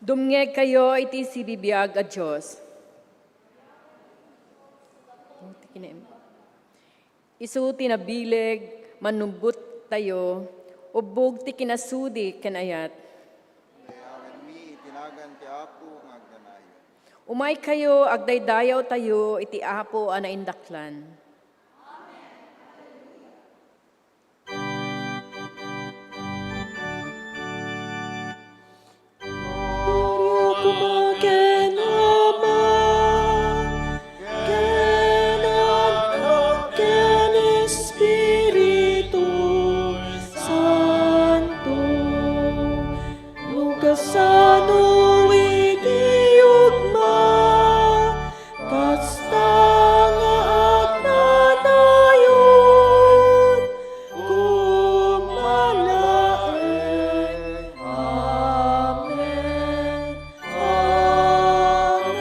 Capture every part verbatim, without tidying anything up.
Dumngegkayo iti sibibiag a Dios. Isu ti nabileg, mannubbottayo, ubbog ti kinasudi ken ayat. Awenmi iti nagan ti Apo nga agdanayon. Umaykayo, agdaydayawtayo iti Apo a naindaklan. Gloria koma ken Ama, ken Anak, ken Espiritu Santo. No kasano iti ugma, kasta nga agnanayon, koma laeng. Amen. Amen.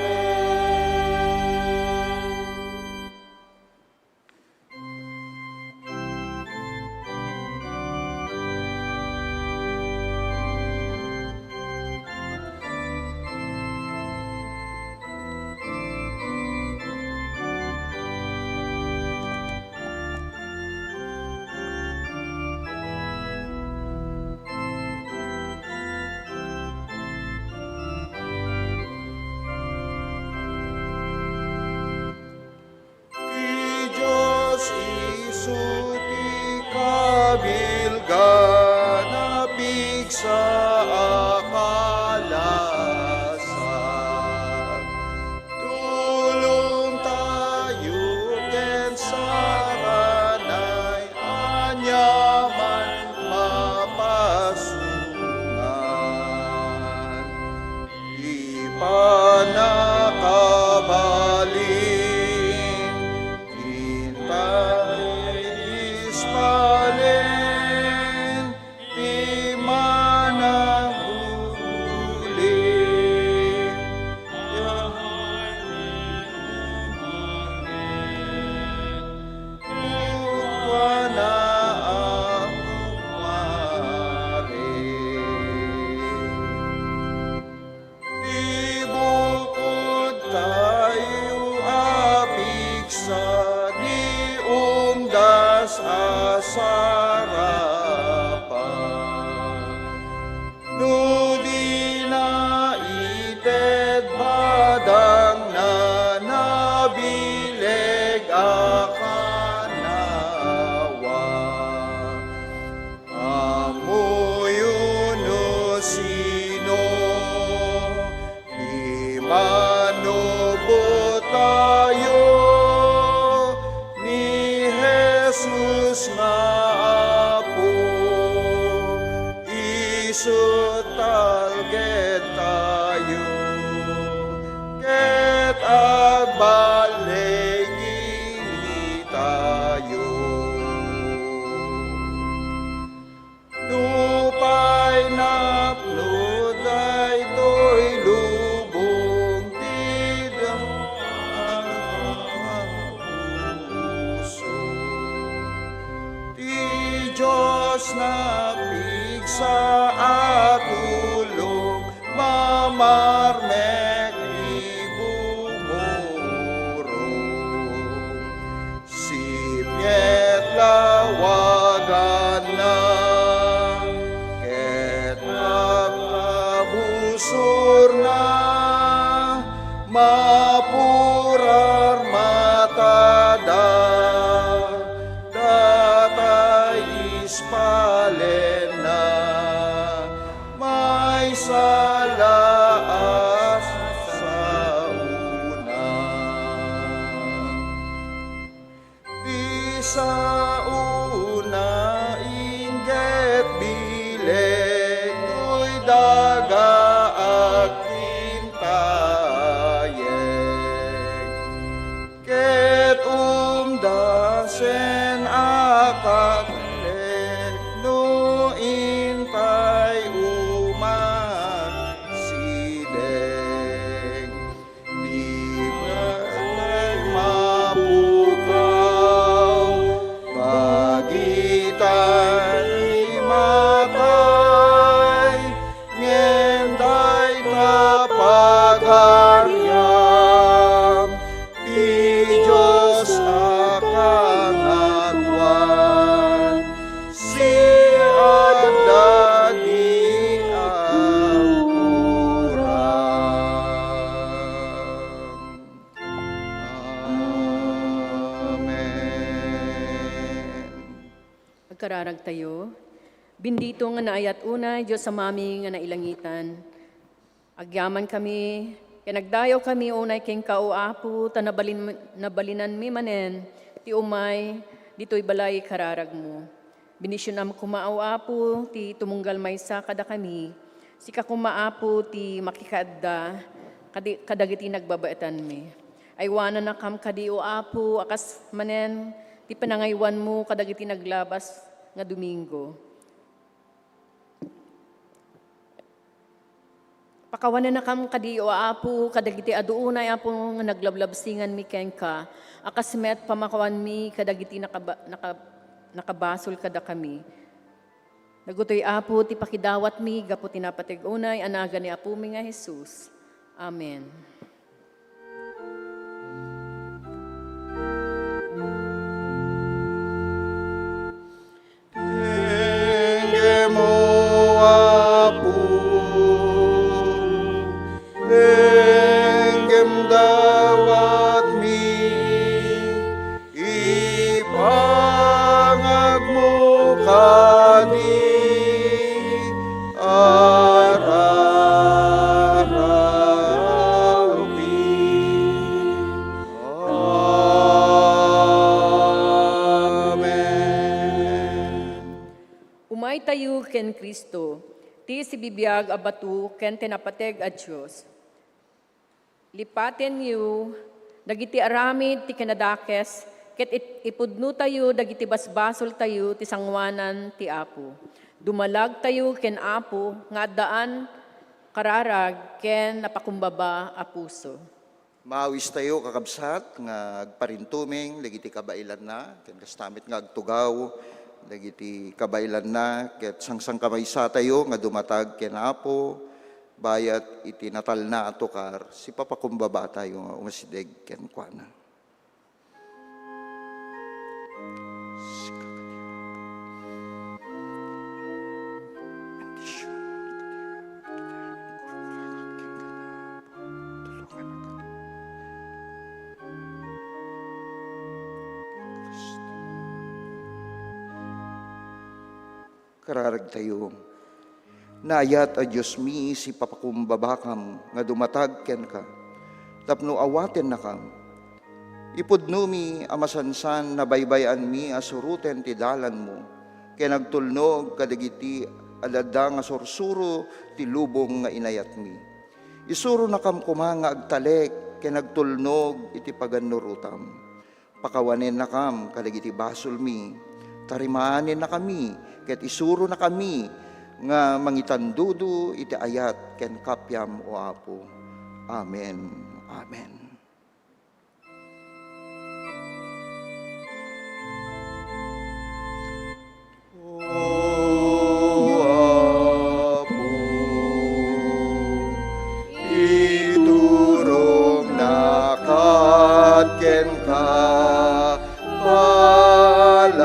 Ti Dios isu ti kabilgan a pigsa a kalasag. Tulongtayo ken saranay aniaman mapasungan. Ti pannakabalin, intay ispalen, ti managuli, kuana a pumari. Ti bukodtayo a pigsa, di umdas a sarapan. No dina ited badangna, nabileg a kanawa. Ammoyo no sino ti manubot tayo, ni Jesus nga Apo, isu talged tayo, ket agballigitayo. Nupay napno daytoy lubong ti daga a puso, ti Dios napigsa a tulong, mamarmek ti bumurong. Sipnget lawaganna ket agpabusurna, mapurar matada, datay ispalenna, maysa la a saona. Ti saona, inggit bileg toy daga agtintayek, ket umdasen a katlek no intay umasideg. Di pay mapukaw, bagita ti matay, ngem dayta Kararagtayo, bendito nga naayat unay, Dios Amami nga nailangitan. Agyamankami, ken agdayawkami unay kenka, O Apo, ta nabalin-, nabalinanmi manen ti umay ditoy balay kararagmo. Bendisionam koma, O Apo, ti tumunggal maysa kadakami. Sika koma, Apo, ti makikaadda kadi-, kadagiti nagbabaetanmi. Aywanannakam kadi, O Apo, a kas manen ti panangaywanmo kadagiti naglabas nga Domingo. Pakawanennakam kadi, O Apo, kadagiti adu unay, Apo, nga naglablabsinganmi kenka, a kas met pamakawanmi kadagiti nakaba-, naka-, nakabasol kadakami. Dagitoy, Apo, ti pakidawatmi gapu ti napateg unay a nagan ni Apomi nga Jesus. Amen. Tenggem, O Apo, tenggem dawatmi, ipangagmo kadi, araraopi. Amen. Umaytayo ken Cristo, ti sibibiag a bato ken ti napateg a Dios. Lipatenyo dagiti aramid ti kinadakes, ket it-, ipudnotayo dagiti basbasoltayo ti sangoanan ti Apo. Dumalagtayo ken Apo nga addaan kararag ken napakumbaba a puso. Maawistayo, kakabsat, nga agparintumeng dagiti kabaelanna, ken kasta met nga agtugaw dagiti kabaelanna, ket sangsangkamaysatayo nga dumatag ken Apo, bayat iti natalna a tukar, sipapakumbabatayo nga umasideg kenkuana. Kararagtayo. Naayat a Diosmi, sipapakumbabakam nga dumatag kenka tapno awatennakam. Ipudnomi a masansan, nabaybay-anmi a suroten ti dalanmo, ken agtulnog kadagiti ad-adda nga sursuro ti lubong nga inayatmi. Isuronakam koma nga agtalek ken agtulnog iti pagannurotam. Pakawanennakam kadagiti basolmi, tarimaanennakami, ket isuronakami nga mangitandudo iti ayat ken kappam, O Apo. Amen. Amen. O Apo, iturongnakat kenka, palanasem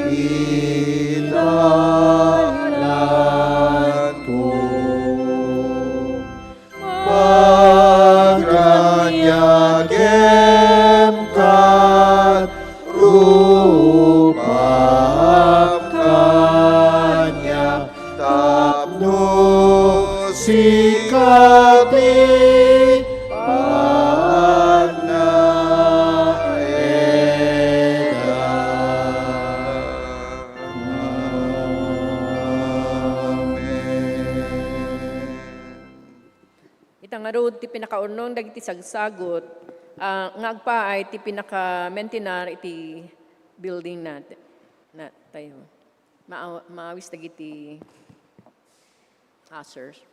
ti dalanko. Pagranyakem kat rupam kaniak, tapno sika ti panaedak. Amen. Ita ngarud ti pinakaurnong dagiti sagsagut, ah, nga agpaay ti pinakamentenar iti building nat-, natayo. Maaw-, maawis dagiti ushers.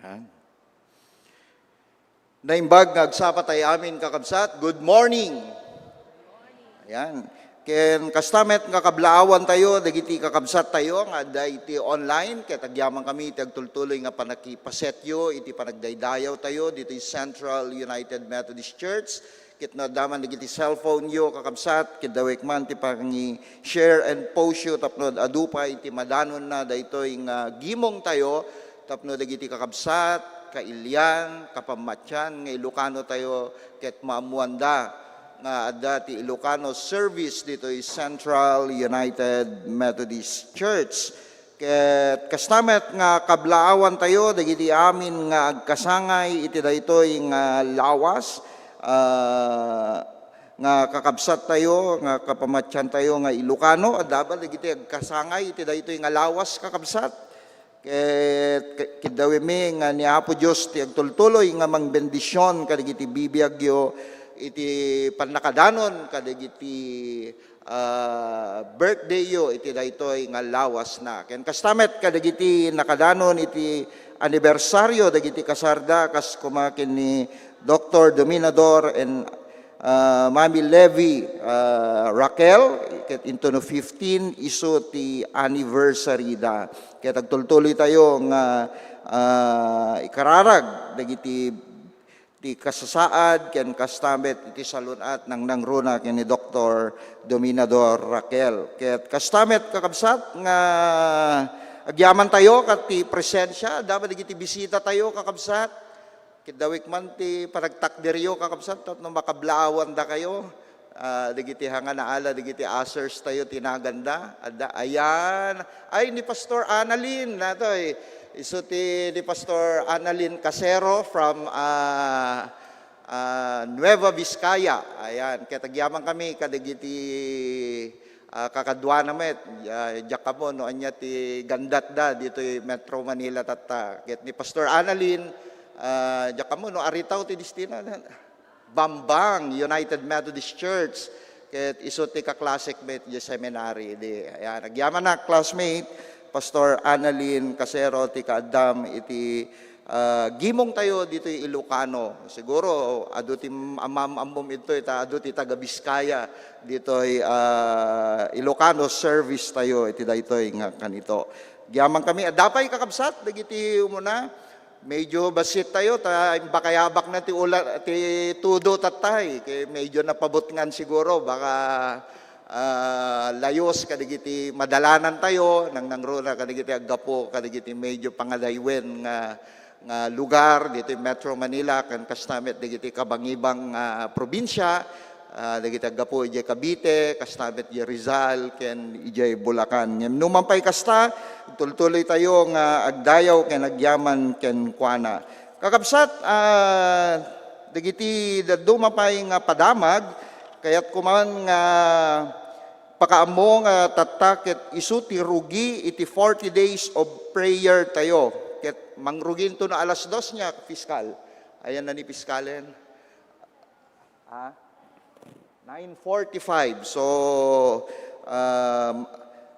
Ayan. Naimbag nga agsapa tayo amin, kakabsat. Good morning. Ayan. Ken kasta met nga kablaawan tayo, dagiti kakabsat tayo nga adda iti online, ket agyaman kami iti agtultuloy nga panakipasetyo iti panagdaydayaw tayo ditoy Central United Methodist Church. Ket no adda man dagiti cellphone yo, kakabsat, ket dawek man ti pangi-share and post yo tapno adu pay iti madanonna daytoy nga gimong tayo tapno dagiti kakabsat, kailian, kapammatian nga Ilocano tayo ket maammoanda nga adda ti Ilocano service ditoy Central United Methodist Church. Ket kasta met nga kablaawan tayo dagiti amin nga agkasangay iti daytoy nga lawas, ah, nga kakabsat tayo, nga kapamatian tayo nga Ilocano, adda ba dagiti agkasangay iti daytoy nga lawas, kakabsat? Ket, ket kiddawemi nga ni Apo Dios ti agtultuloy nga mangbendision kadagiti bibiagyo iti pannakadanon kadagiti, ah, birthday yo iti daytoy nga lawasna. Ken kasta met kadagiti nakadanon iti anibersaryo dagiti kasarda, kas kuma ken ni Doktor Dominador and ah, Mami Levy, ah, Raquel, ket intono fifteen isu ti anniversary da. Ket agtultuloy tayo nga, ah, ikararag dagiti ti kasasaad ken kasta met iti salun-at nangnangruna ken ni Doktor Dominador Raquel. Ket kasta met, kakabsat, nga agyaman tayo ket ti presensia, adda dagiti bisita tayo, kakabsat. Kiddawek man ti panagtakderyo, kakabsat, tapno makablaawan dakayo. Ah, dagiti hanga naala, dagiti ushers tayo, ti naganda. Adda, ayan. Ay, ni Pastor Annalyn, natoy. Isu ti ni Pastor Annalyn Casero from, ah, ah, Nueva Vizcaya. Ayan, ket agyaman kami kadagiti, ah, kakaduana met, ah, diak ammo no ania ti gandatda ditoy Metro Manila tatta. Ket ni Pastor Annalyn, ah, diak ammo no Aritaw ti destino. Bambang United Methodist Church. Ket isu ti kaklasek met di seminary. Di, ayan, agyamanak, classmate, Pastor Annalyn Casero, ti kaaddam iti, ah, gimong tayo ditoy Ilocano. Siguro, adu ti am-, am-, ammom itoy, ta adu ti taga Vizcaya ditoy, ah, Ilocano service tayo iti daytoy nga kanito. Agyaman kami, adda pay, kakabsat, dagiti umuna, medyo bassit tayo, ta imbakayabak na ti ula-, ti tudo tattay. Kay medyo napabutngan siguro, baka, ah, layos kadagiti madalanan tayo, nangnangruna kadagiti aggapu, kadagiti medyo pangadaywen nga, nga lugar ditoy Metro Manila, ken kasta met dagiti kabangibang nga probinsia. Ah, dagiti aggapu idiay Cavite, kasta met idiay Rizal, ken idiay Bulacan. Ngem numan pay kasta, tultuloy tayo nga agdayaw ken agyaman kenkuana. Kakabsat, ah, dagiti dadduma pay nga padamag, kayat ko man nga pakaammo nga tatta ket isu ti rugi iti forty days of prayer tayo. Ket mangrugi intono alas dos nia, Piskal. Ayan na ni Piskalen. Ah, nine forty-five. So, um,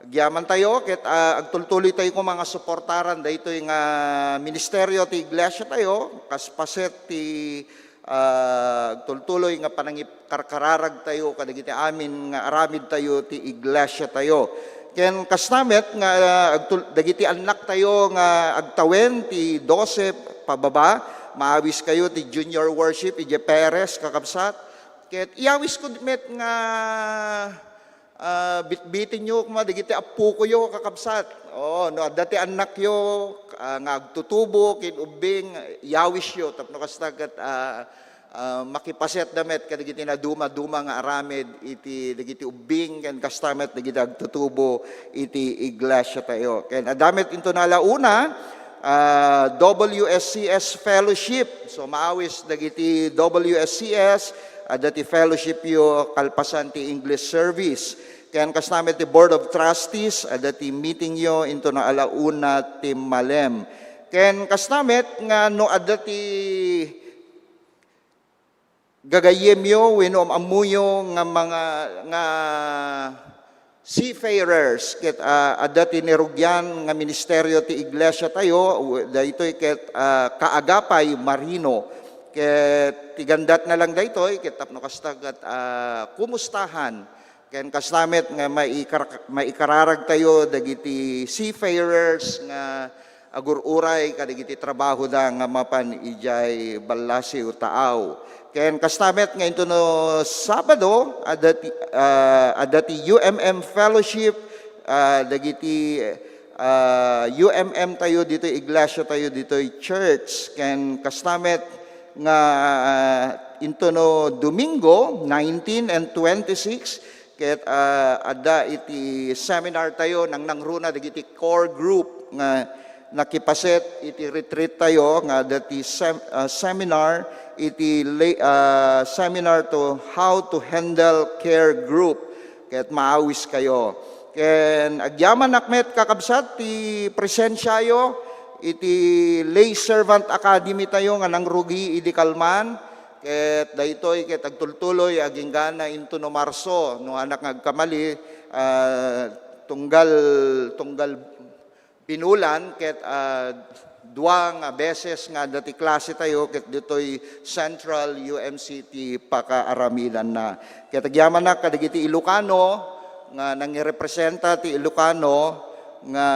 agyaman tayo, ket, ah, agtultuloy tayo koma nga suportaran daytoy nga ministerio ti iglesia tayo, kas paset ti, ah, agtultuloy nga panangikarkararag tayo kadagiti amin nga aramid tayo ti iglesia tayo. Ken kasta met nga, ah, agtul-, dagiti annak tayo nga agtawen ti dose pababa, maawis kayo ti junior worship idiay Perez, kakabsat. Ket iyawisko met nga, ah, bitbitinyo koma dagiti appokoyo, kakabsat. Oo, no adda ti annakyo, ah, nga agtutubo ken ubbing, iyawisyo tapno kasta ket, ah, ah, makipasetda met kadagiti nadumaduma nga aramid iti dagiti ubbing ken kasta met dagiti agtutubo iti iglesia tayo. Ken adda met intono a la una, ah, W S C S fellowship. So, maawis dagiti W S C S, adda ti fellowship yo kalpasan ti English service. Ken kasta met ti Board of Trustees, adda ti meeting yo intono a la una ti malem. Ken kasta met nga no adda ti gagayyemyo wenno am-ammoyo nga mga, nga seafarers, ket, ah, adda ti nirugian nga ministerio ti iglesia tayo, w-, daytoy ket, ah, Kaagapay Marino. Ket ti gandat na lang daytoy, ket tapno kasta ket, ah, kumustahan. Ken kasta met nga maikar-, maikararag tayo dagiti seafarers nga agur-uray kadagiti trabahoda nga mapan idiay ballasiw taaw. Ken kasta met nga intono Sabado, adda ti, ah, adda ti U M M Fellowship, ah, dagiti, ah, U M M tayo ditoy, iglesia tayo ditoy, church. Ken kasta met nga, ah, intono Domingo nineteen and twenty-six, ket, ah, adda iti seminar tayo, nangnangruna dagiti core group nga nakipaset iti retreat tayo nga adda ti sem-, ah, seminar iti la-, ah, seminar to how to handle care group. Ket maawiskayo. Ken agyamanak met, kakabsat, ti presensiayo iti Lay Servant Academy tayo nga nangrugi idi kalman. Ket daytoy ket agtultuloy agingga na intono Marso, no anak nga agkamali, ah, tunggal, tunggal binulan ket, ah, dua nga beses nga adda ti klase tayo ket ditoy Central U M C ti pakaaramidanna. Ket agyamanak kadagiti Ilocano nga nangirepresenta ti Ilocano nga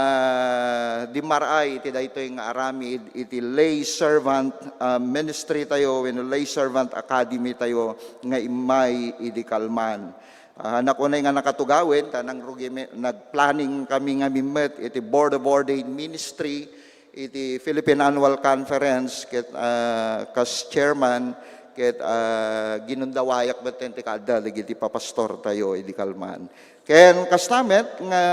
dimmaray iti daytoy nga aramid iti lay servant, ah, ministry tayo wenno lay servant academy tayo nga immay idi kalman. Ah, anak unay nga nakatugawen, ta nangrugi mi, nagplanning kami ngamin met iti Board of Ordained Ministry, iti Philippine Annual Conference, ket, ah, kas chairman, ket, ah, ginundawayak met ti kaadda dagiti papastor tayo idi kalman. Ken kasta met nga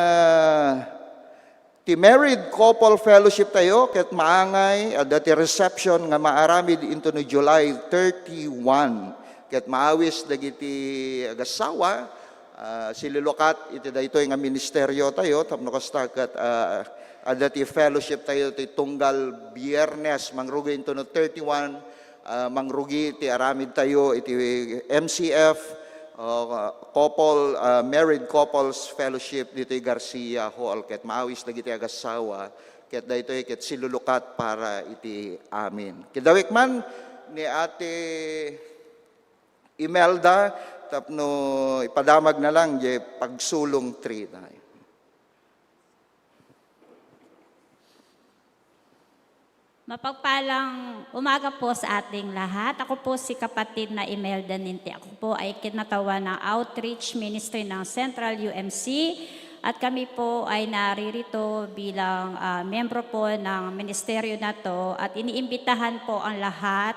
ti married couple fellowship tayo, ket maangay, adda ti reception nga maaramid intono July thirty-one. Ket maawis dagiti agassawa, ah, silulukat iti daytoy nga ministerio tayo, tapno kasta ket, ah, adda ti fellowship tayo ti tunggal Biyernes, mangrugi intono thirty-one, ah, mangrugi ti aramid tayo iti M C F, ah, couple, ah, married couples fellowship ditoy Garcia Hall, ket maawis dagiti agassawa, ket daytoy ket silulukat para iti amin. Kidawik man ni Ate Imelda tapno ipadamag na lang diay pagsulong tree. Mapagpalang umaga po sa ating lahat. Ako po si kapatid na Imelda Ninti. Ako po ay kinatawan ng Outreach Ministry ng Central U M C. At kami po ay naririto bilang, ah, miyembro po ng ministeryo na 'to. At iniimbitahan po ang lahat,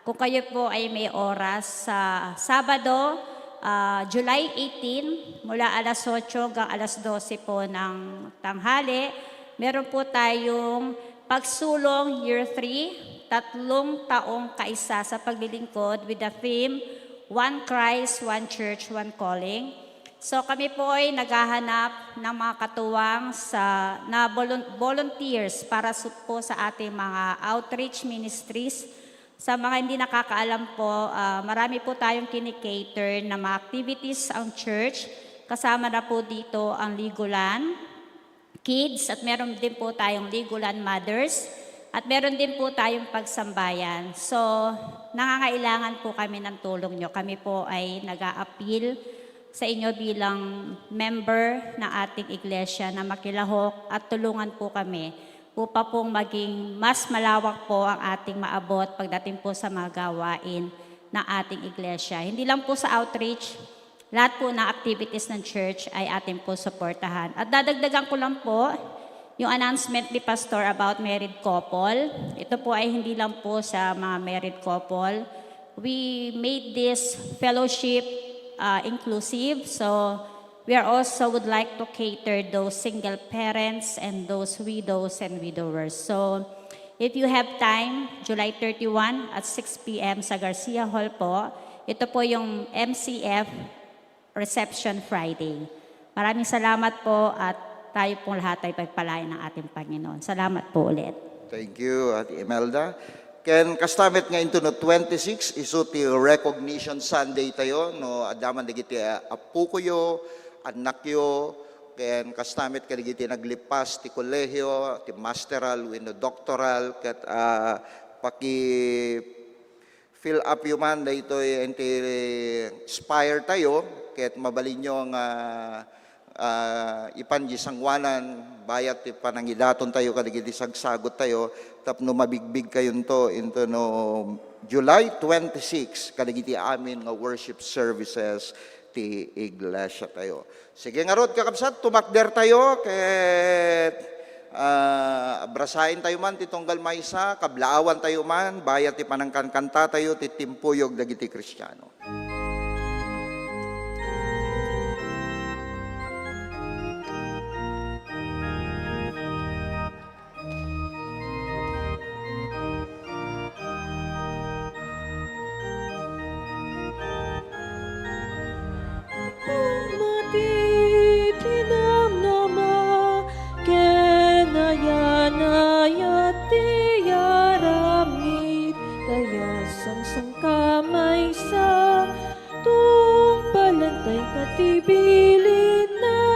kung kayo po ay may oras, sa Sabado, ah, July eighteen, mula alas otso hanggang alas dose po ng tanghali, meron po tayong Pagsulong Year three, tatlong taong kaisa sa paglilingkod, with the theme, "One Christ, One Church, One Calling." So, kami po ay naghahanap ng mga katuwang sa, na volun-, volunteers para su-, po sa ating mga outreach ministries. Sa mga hindi nakakaalam po, ah, marami po tayong kini-cater na mga activities ang church. Kasama na po dito ang Legoland Kids at meron din po tayong Legoland Mothers at meron din po tayong pagsambayan. So, nangangailangan po kami ng tulong nyo. Kami po ay nag-a-appeal sa inyo bilang member ng ating iglesia na makilahok at tulungan po kami upang pong maging mas malawak po ang ating maabot pagdating po sa mga gawain ng ating iglesia. Hindi lang po sa outreach, lahat po ng activities ng church ay atin po suportahan. At dadagdagan ko lang po yung announcement ni Pastor about married couple. Ito po ay hindi lang po sa mga married couple. We made this fellowship, uh, inclusive. So, we are also would like to cater those single parents and those widows and widowers. So, if you have time, July thirty-one at six p m sa Garcia Hall po. Ito po yung M C F Reception Friday. Maraming salamat po at tayo pong lahat ay pagpalain ng ating Panginoon. Salamat po ulit. Thank you, Ate Imelda. Ken kasta met nga intono twenty-six, isu ti Recognition Sunday tayo, no, adda man dagiti, ah, apukoyo, annakyo, ken kasta met kadagiti naglipas ti kolehio, ti masteral wenno doktoral, ket, ah, paki-fill up yo man daytoy iti Inspire tayo, ket mabalinyo nga, ah, ipan di sangoanan, bayat ti panangidaton tayo kadagiti sagsagot tayo, tapno mabigbig kayonto into no July twenty-six, kadagiti amin nga worship services ti iglesia tayo. Sige ngarud, kakabsat, tumakder tayo ket, ah, abrasaen tayo man ti tunggal maysa, kablaawan tayo man, bayat ti panangkankanta tayo ti timpuyog dagiti Kristiano. Pammati ti namnama, ken ayan-ayat ti aramid, ta sangsanka maysa, tungpalen tayo ti bilinna,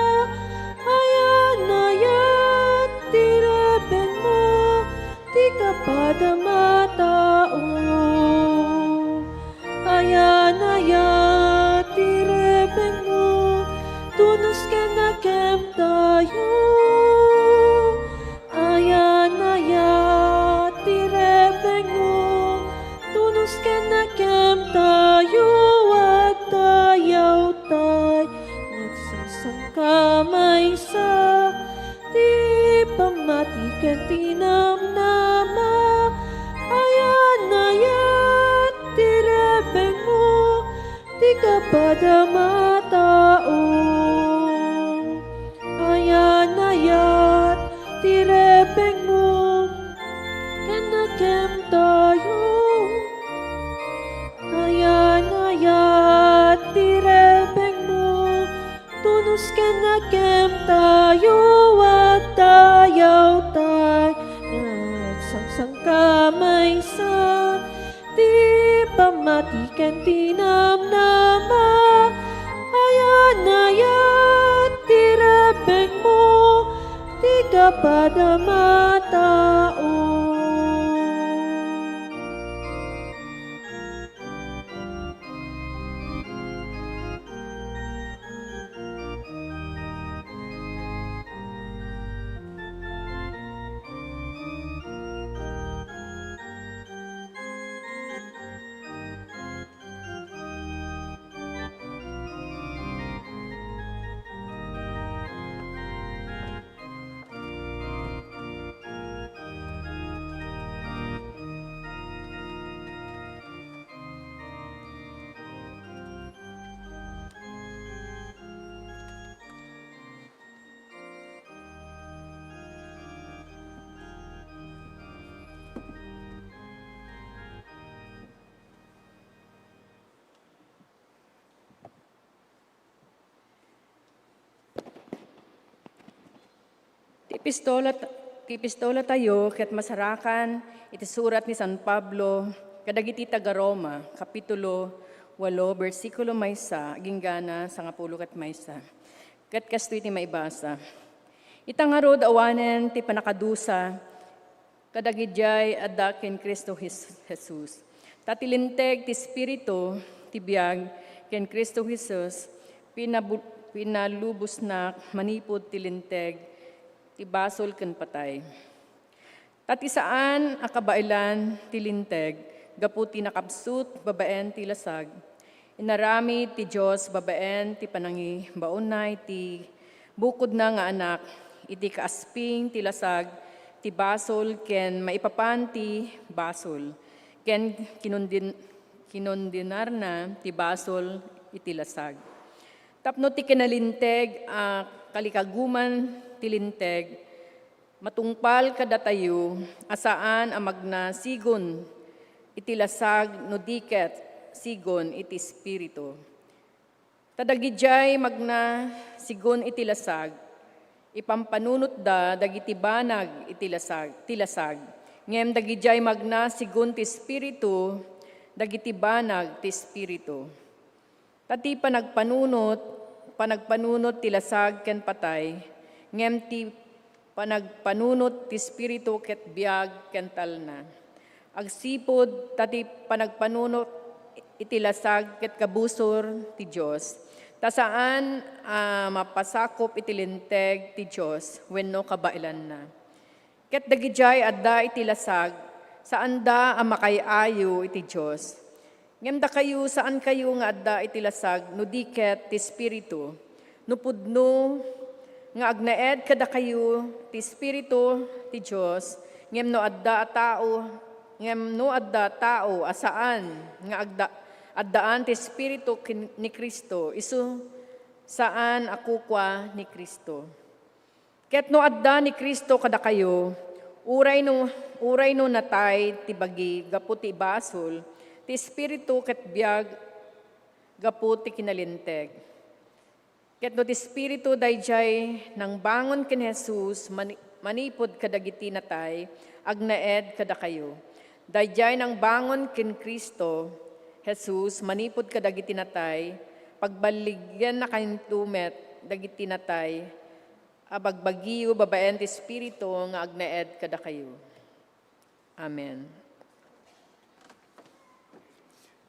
ayan-ayat ti rebengmo, ti kapadam a tao. Ayan-ayat ti rebengmo, tunos ken nakem tayo. Ayan-ayat ti rebengmo, tunos ken nakem tayo, agdayawtayo. Ngem sangsanka maysa, ti pammati ken ti namnama, ayan-ayat ti rebengmo, ti kapadam a tao. Ayan-ayat ti rebengmo, ken nakem tayo. Ayan-ayat ti rebengmo, tunos ken nakem tayo, agdayawtayo. Ngem sangsanka maysa, ti pammati ken ti namnama, ayan-ayat ti rebengmo, ti kapadam a tao. Ti epistola, ti epistola tayo ket masarakan iti surat ni San Pablo kadagiti taga-Roma, Kapitulo walo, bersikulo maysa, agingga na sangapulo ket maysa. Ket kastoy ti maibasa. Ita ngarud, awanen ti pannakadusa, kadagidiay adda ken Cristo Jes-, Jesus. Ta ti linteg ti Espiritu ti biag ken Cristo Jesus, pinabu-, pinalubosnak manipud ti linteg ti basol ken patay. Ta ti saan a kabaelan ti linteg gapu ti nakabsut babaen ti lasag, inaramid ti Dios babaen ti panangibaonay ti bukodna nga Anak iti kaasping ti lasag ti basol ken maipapan ti basol, ken kinundin-, kinundenarna ti basol iti lasag. Tapno ti kinalinteg a kalikaguman ti linteg, matungpal kadatayo a saan a magna sigun iti lasag no di ket sigun iti Espiritu. Ta dagidiay magna sigun iti lasag, ipampanunotda dagiti banag iti lasag, ti lasag. Ngem dagidiay magna sigun ti Espiritu, dagiti banag ti Espiritu. Ta ti panagpanunot panagpanunot ti lasag ken patay, ngem ti panagpanunot ti Espiritu ket biag ken talna. Agsipud ta ti panagpanunot iti lasag ket kabusor ti Dios, ta saan a mapasakup iti linteg ti Dios wenno kabaelanna. Ket dagidiay adda iti lasag, saanda a makaay-ayo iti Dios. Ngem dakayo, saankayo nga adda iti lasag no di ket ti Espiritu. No pudno nga agnaed kadakayo ti Espiritu ti Dios, ngem no adda a tao, ngem no adda tao a saan nga agda-, addaan ti Espiritu ken-, ni Cristo, isu saan a kukua ni Cristo. Ket no adda ni Cristo kadakayo, uray no, uray no natay ti bagi gapu ti basol, ti Espiritu ket biag gapu ti kinalinteg. Ket no ti Espiritu daydiay nangbangon ken Jesus mani-, manipud kadagiti natay, agnaed kadakayo. Daydiay nangbangon ken Cristo Jesus manipud kadagiti natay, pagballigennakanto met dagiti natay a bagbagiyo babaen ti Espiritu nga agnaed kadakayo. Amen.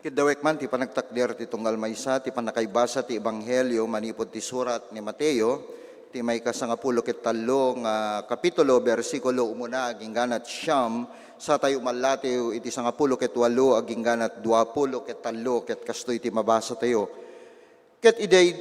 Ket dawek man ti panagtakder ti tunggal maysa ti pannakaibasa ti Ebanghelio manipud ti surat ni Mateo, ti maikasangapulo ket tallo nga kapitulo, bersikulo umuna agingganat siam, sa tayo umallatiw iti sangapulo ket walo agingganat duapulo ket tallo, ket kastoy ti mabasa tayo. Ket iday,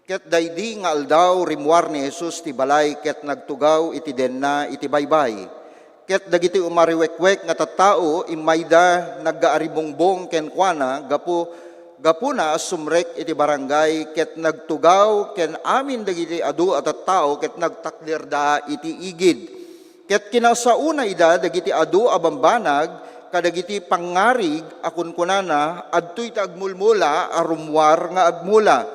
ket daydi nga aldaw, rimmuar ni Jesus ti balay ket nagtugaw iti denna iti baybay. Ket dagiti umariwekwek nga tattao, immayda naggaaribungbong kenkuana gapu, gapuna a sumrek iti barangay, ket nagtugaw ken amin dagiti adu a tattao ket nagtakderda iti igid. Ket kinasaona ida dagiti adu a bambanag kadagiti pangngarig a kunkunana, "Adtoy ti agmulmula a rummuar nga agmula."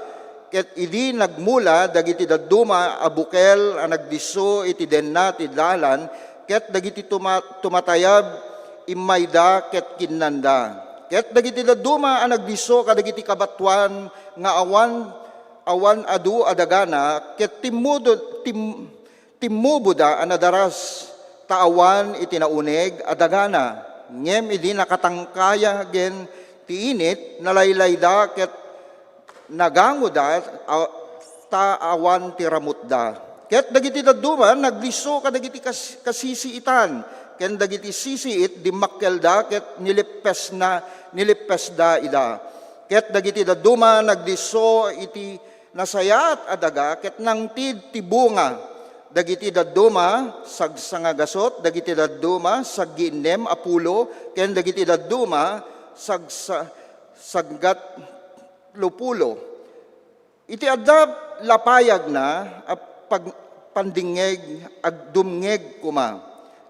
Ket idi nagmula dagiti dadduma a bukel a nagdisso iti denna ti dalan, ket dagiti tuma-, tumatayab, immayda ket kinnanda. Ket dagiti dadduma a nagdisso kadagiti kabatoan nga awan, awan adu a dagana, ket timmudo-, tim-, Timmuboda a nadaras, ta awan iti nauneg a dagana. Ngem idi nakatangkayagen ti init, nalaylayda ket nagangoda, a-, ta awan ti ramutda. Ket dagiti dadduma nagdisso kadagiti kas-, kasisiitan, ken dagiti sisiit dimmakkelda ket nilippesna, nilippesda ida. Ket dagiti dadduma nagdisso iti nasayaat a daga ket nangted ti bunga. Dagiti dadduma, sagsangagasut, dagiti dadduma, saggiinnem a pulo, ken dagiti dadduma, sagsa-, saggatlo pulo. Iti adda lapayagna a pag-, pandingngeg, agdumngeg koma.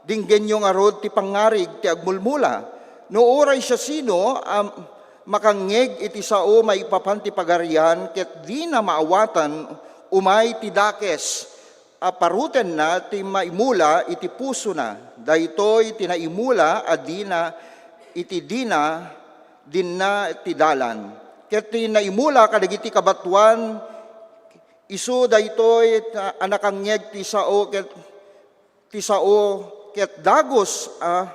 Dinggenyo ngarud ti pangngarig ti agmulmula. No uray siasino a makangngeg iti sao maipapan ti Pagarian ket dina maawatan, umay ti dakes a parutenna ti maimula iti pusona. Daytoy ti naimula a dina iti dina, dinna ti dalan. Ket ti naimula kadagiti kabatoan, isu daytoy a nakangngeg ti sao ket ti sao ket dagus a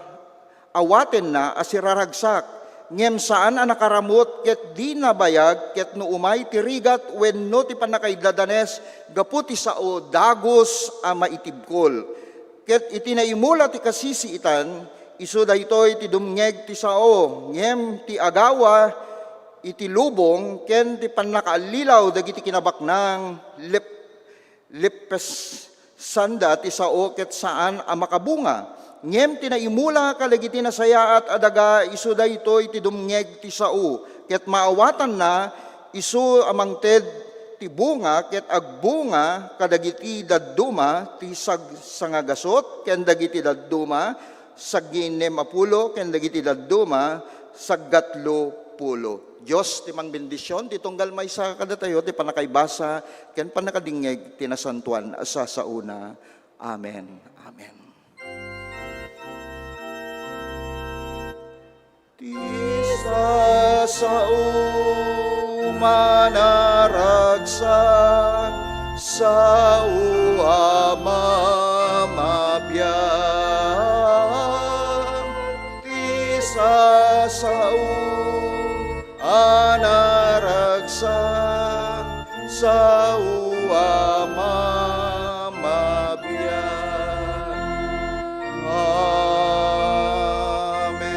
awatenna a siraragsak, ngem saan a nakaramut ket dina bayag ket no umay ti rigat wenno ti pannakaidadanes gapu ti sao dagus a maitibkol. Ket iti naimula ti kasisiitan, isu daytoy ti dumngeg ti sao, ngem ti agawa iti lubong ken ti pannakaallilaw dagiti kinabaknang lep-, leppes-, sanda ti sao ket saan a makabunga. Ngem ti naimula kadagiti nasayaat a daga, isu daytoy ti dumngeg ti sao, ket maawatanna isu a mangted ti bunga, ket agbunga kadagiti dadduma ti sag-, sangagasut, ken dagiti dadduma saggiinnem a pulo, ken dagiti dadduma saggatlo pulo. Dios ti mangbendision, ti tunggal maysa kadatayo, ti pannakaibasa, ken pannakadingngeg ti nasantoan a sasaona. Amen. Amen. Ti sasao a naragsak, sao a mamabiag, ti sasao a naragsak, sao a mamabiag. Amen.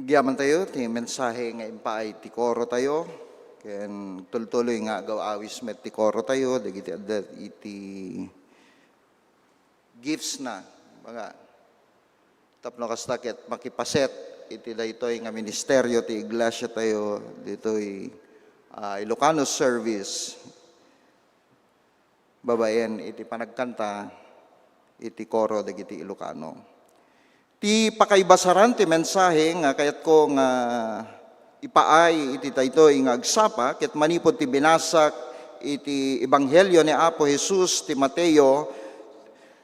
Agyamantayo ti mensahe nga impaay ti koro tayo, ken tultuloy nga agaw-awis met ti koro tayo, dagiti adda iti gifts na, mga tapno kasta ket makipaset iti daytoy nga ministerio ti iglesia tayo ditoy, ah, Ilocano service. Babaen iti panagkanta iti koro dagiti Ilocano. Ti pakaibasaran ti mensahe nga kayatko nga ipaay iti daytoy nga agsapa ket manipud ti binasak iti Ebanghelio ni Apo Jesus ti Mateo,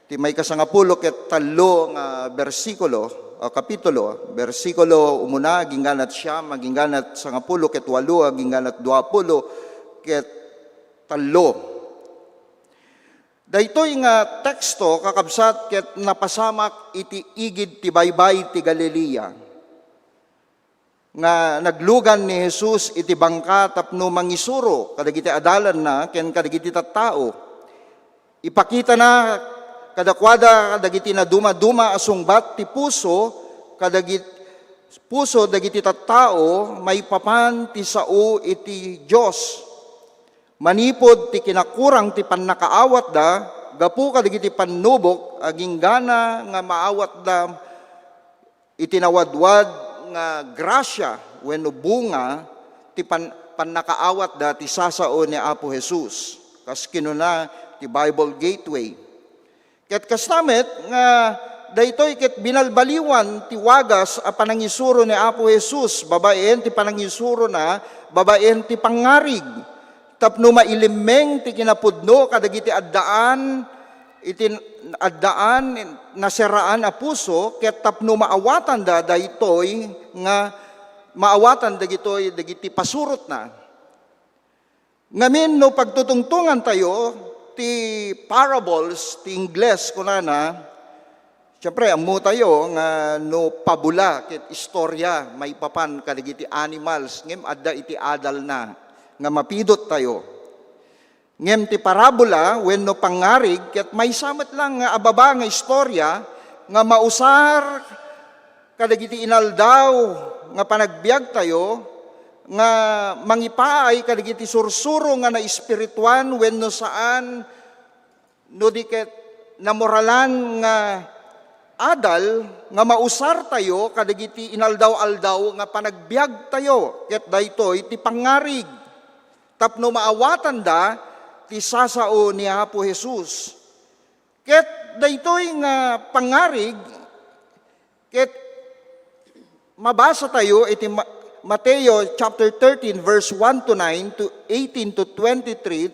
ti maikasangapulo ket tallo nga bersikulo, o kapitulo, bersikulo umuna agingganat siam, agingganat sangapulo ket walo, agingganat duapulo ket tallo. Daytoy nga teksto, kakabsat, ket napasamak iti igid ti baybay ti Galilea, nga naglugan ni Jesus iti bangka tapno mangisuro kadagiti adalanna ken kadagiti tattao. Ipakitana kadakuada dagiti nadumaduma a sungbat ti puso kadagit-, puso dagiti tattao maipapan ti sao iti Dios. Manipud ti kinakurang ti pannakaawatda gapu kadagiti pannubok, aginggana nga maawatda iti nawadwad nga grasia wenno bunga ti pan-, pannakaawatda ti sasao ni Apo Jesus, kas kinuna ti Bible Gateway. Ket kasta met nga daytoy ket binalbaliwan ti wagas a panangisuro ni Apo Jesus babaen ti panangisurona babaen ti pangngarig, tapno mailimmeng ti kinapudno kadagiti addaan iti addaan nasiraan a puso, ket tapno maawatanda daytoy nga maawatan dagitoy dagiti pasurotna. Ngamin no pagtutungtongantayo ti parables ti Ingles, kunana, siyempre, ammotayo nga no pabula ket istorya maipapan kadagiti animals, ngem adda iti adalna nga mapidottayo. Ngem ti parabola wenno pangngarig ket maysa met lang nga ababa nga istorya nga mausar kadagiti inaldaw nga panagbiagtayo nga mangipaay kadagiti sursuro nga naespirituan wenno saan, no di ket namoralan nga adal nga mausartayo kadagiti inaldaw-aldaw nga panagbiagtayo, ket daytoy ti pangngarig tapno maawatanda ti sasao ni Apo Jesus. Ket daytoy nga pangngarig ket mabasatayo iti Ma-, Mateo chapter thirteen, verse one to nine to eighteen to twenty-three,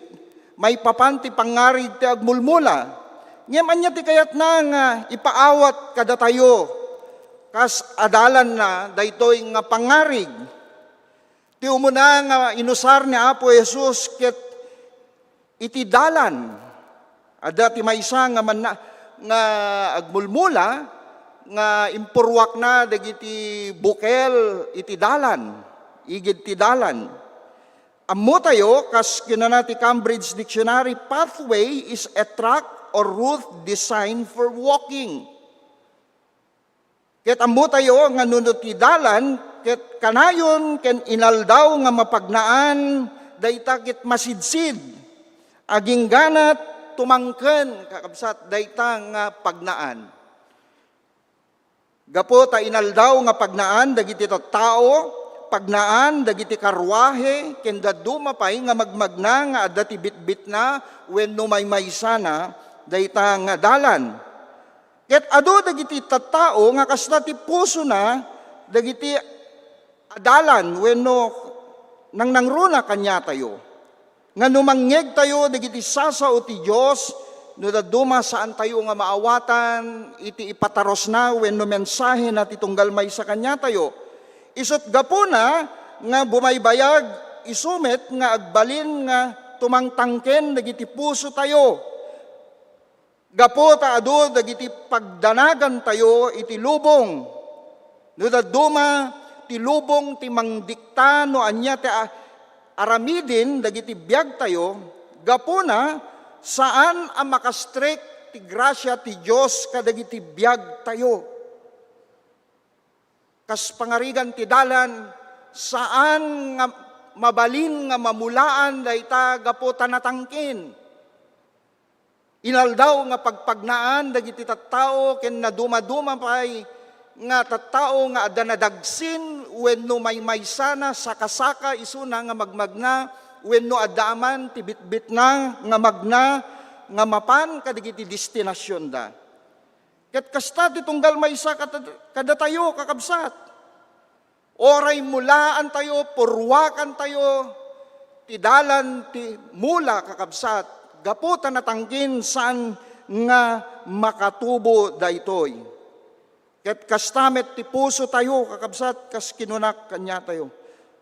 maipapan ti pangngarig ti agmulmula. Ngem ania ti kayatna nga ipaawat kadatayo kas adalanna daytoy nga pangngarig? Ti umuna nga inusar ni Apo Jesus ket iti dalan. Adda ti maysa nga manna-, nga agmulmula nga impurruakna dagiti bukel iti dalan, igid ti dalan. Ammotayo, kas kinuna ti Cambridge Dictionary, pathway is a track or route designed for walking. Ket ammotayo nga no, no ti dalan ket kanayon ken inaldaw nga mapagnaan, dayta ket masidsid, agingganat tumangken, kakabsat, dayta nga pagnaan. Gapu ta inaldaw nga pagnaan dagiti tattao, pagnaan dagiti karruahe, ken dadduma pay nga magmagna nga adda ti bitbitna wenno maymaysana dayta nga dalan. Ket adu dagiti tattao nga kasla ti pusona dagiti adalan wenno nangnangruna kaniatayo. Nga no mangngegtayo dagiti sasao ti Dios, no dadduma saantayo nga maawatan iti ipatarusna wenno mensahena ti tunggal maysa kaniatayo. Isut' gapuna nga bumaybayag, isu met nga agbalin nga tumangtangken dagiti pusotayo. Gapu ta adu dagiti pagdanagantayo iti lubong. No dadduma ti lubong ti mangdikta no ania ti a-, aramiden dagiti biagtayo, gapuna, saan a makastrek ti grasia ti Dios kadagiti biagtayo. Kas pangarigan ti dalan, saan nga mabalin nga mamulaan dayta gapu ta natangken. Inaldaw nga pagpagnaan dagiti tattao ken nadumaduma pay nga tattao nga adda nadagsin wenno maymaysana sakasaka isuna nga magmagna wenno adda aman ti bitbitna nga magna nga mapan kadagiti destinasionda. Ket kasta ti tunggal maysa kad-, kadatayo, kakabsat. Uray mulaantayo, purwakantayo ti dalan ti mula, kakabsat, gapu ta natangken saan nga makatubo daytoy. Ket kasta met ti pusotayo, kakabsat, kas kinunak kaniatayo.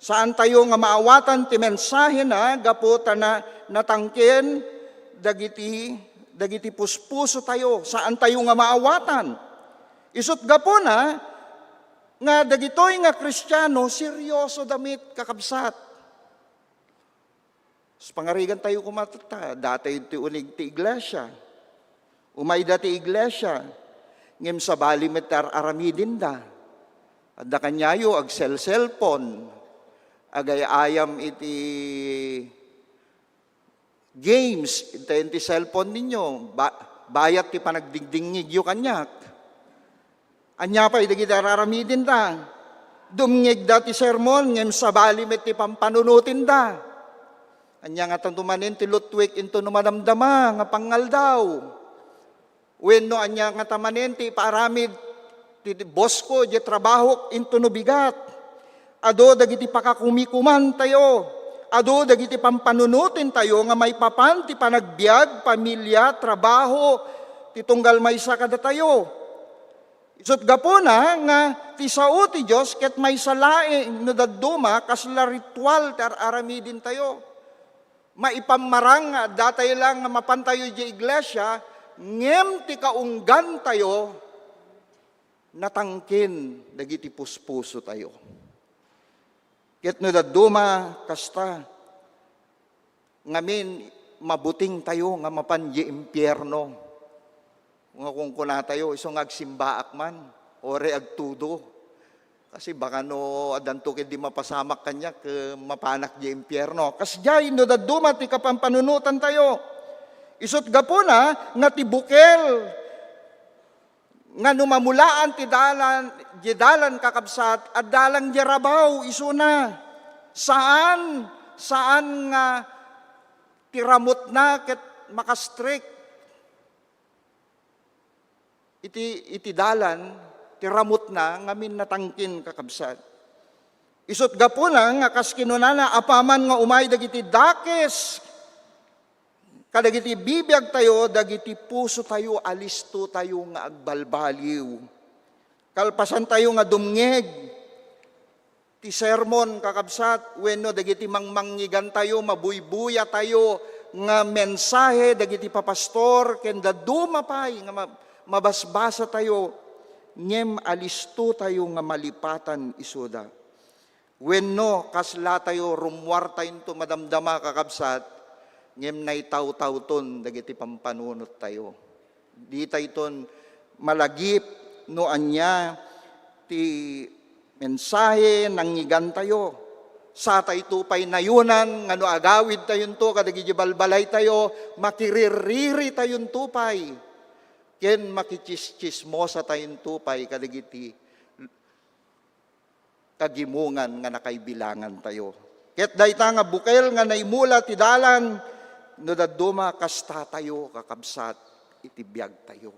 Saantayo nga maawatan ti mensahena gapu ta na-, natangken dagiti, dagiti puspusotayo. Saantayo nga maawatan. Isut' gapuna nga dagitoy nga Kristiano, seryosoda met, kakabsat. Sa pangarigantayo koma tatta, datayo ti unig ti iglesia. Umayda ti iglesia, ngem sabali met ti ar-aramidenda. Adda kaniayo agsel-cellphone, agay-ayam iti games, intayen ti cellphone ninyo, ba-, bayat ti panagdingdingngegyo kaniak. Ania pay dagiti ar-aramidenda? Dumngegda ti sermon, ngem sabali met ti pampanunotinda. Ania ngata manen ti lutwek intono madamdama nga pangngaldaw? Wenno ania ngata manen ti ipaaramid ti bosko, diay trabahok intono bigat? Adu dagiti pakakumikumantayo. Adu dagiti pampanunotintayo nga maipapan ti panagbiag, pamilia, trabaho, ti tunggal maysa kadatayo. Isut' gapuna nga ti sao ti Dios ket maysa laeng no dadduma kasla ritual ti ar-aramidentayo. Maipammarang nga addatayo lang nga mapantayo idiay iglesia, ngem ti kaunggantayo natangken dagiti puspusotayo. Ket no dadduma kasta, ngamin mabutingtayo nga mapan idiay impierno. Nga kunkunatayo, isu nga agsimbaak man, uray agtudo. Kasi baka no addanto ket di mapasamak kaniak, eh, mapanak idiay impierno. Kasdiay, no dadduma ti kapampanunotantayo. Isut' gapuna nga ti bukel nga no mamulaan ti dalan, diay dalan, kakabsat, adda lang diay rabaw isuna. Saan, saan nga ti ramutna ket makastrek iti, iti dalan, ti ramutna ngamin natangken, kakabsat. Isut' gapuna nga kas kinunana, apaman nga umay dagiti dakes kadagiti bibiagtayo, dagiti pusotayo, alistotayo nga agbalbaliw. Kalpasantayo nga dumngeg ti sermon, kakabsat, wenno dagiti mangmangngigantayo, mabuybuyatayo nga mensahe dagiti papastor, ken dadduma pay nga ma-, mabasbasatayo, ngem alistotayo nga malipatan isuda. Wenno, kaslatayo, rummuartayonto madamdama, kakabsat, ngem naitawtawton dagiti pampanunottayo. Ditayton malagip no ania ti mensahe nangngigantayto. Satayto pay nayonan nga no agawidtayonto kadagiti balbalaytayo, makiririritayonto pay ken makichischismosatayonto pay kadagiti kagimongan nga nakaibilangantayo. Ket dayta nga bukel nga naimula ti dalan, no dadduma kastatayo, kakabsat, iti biagtayo.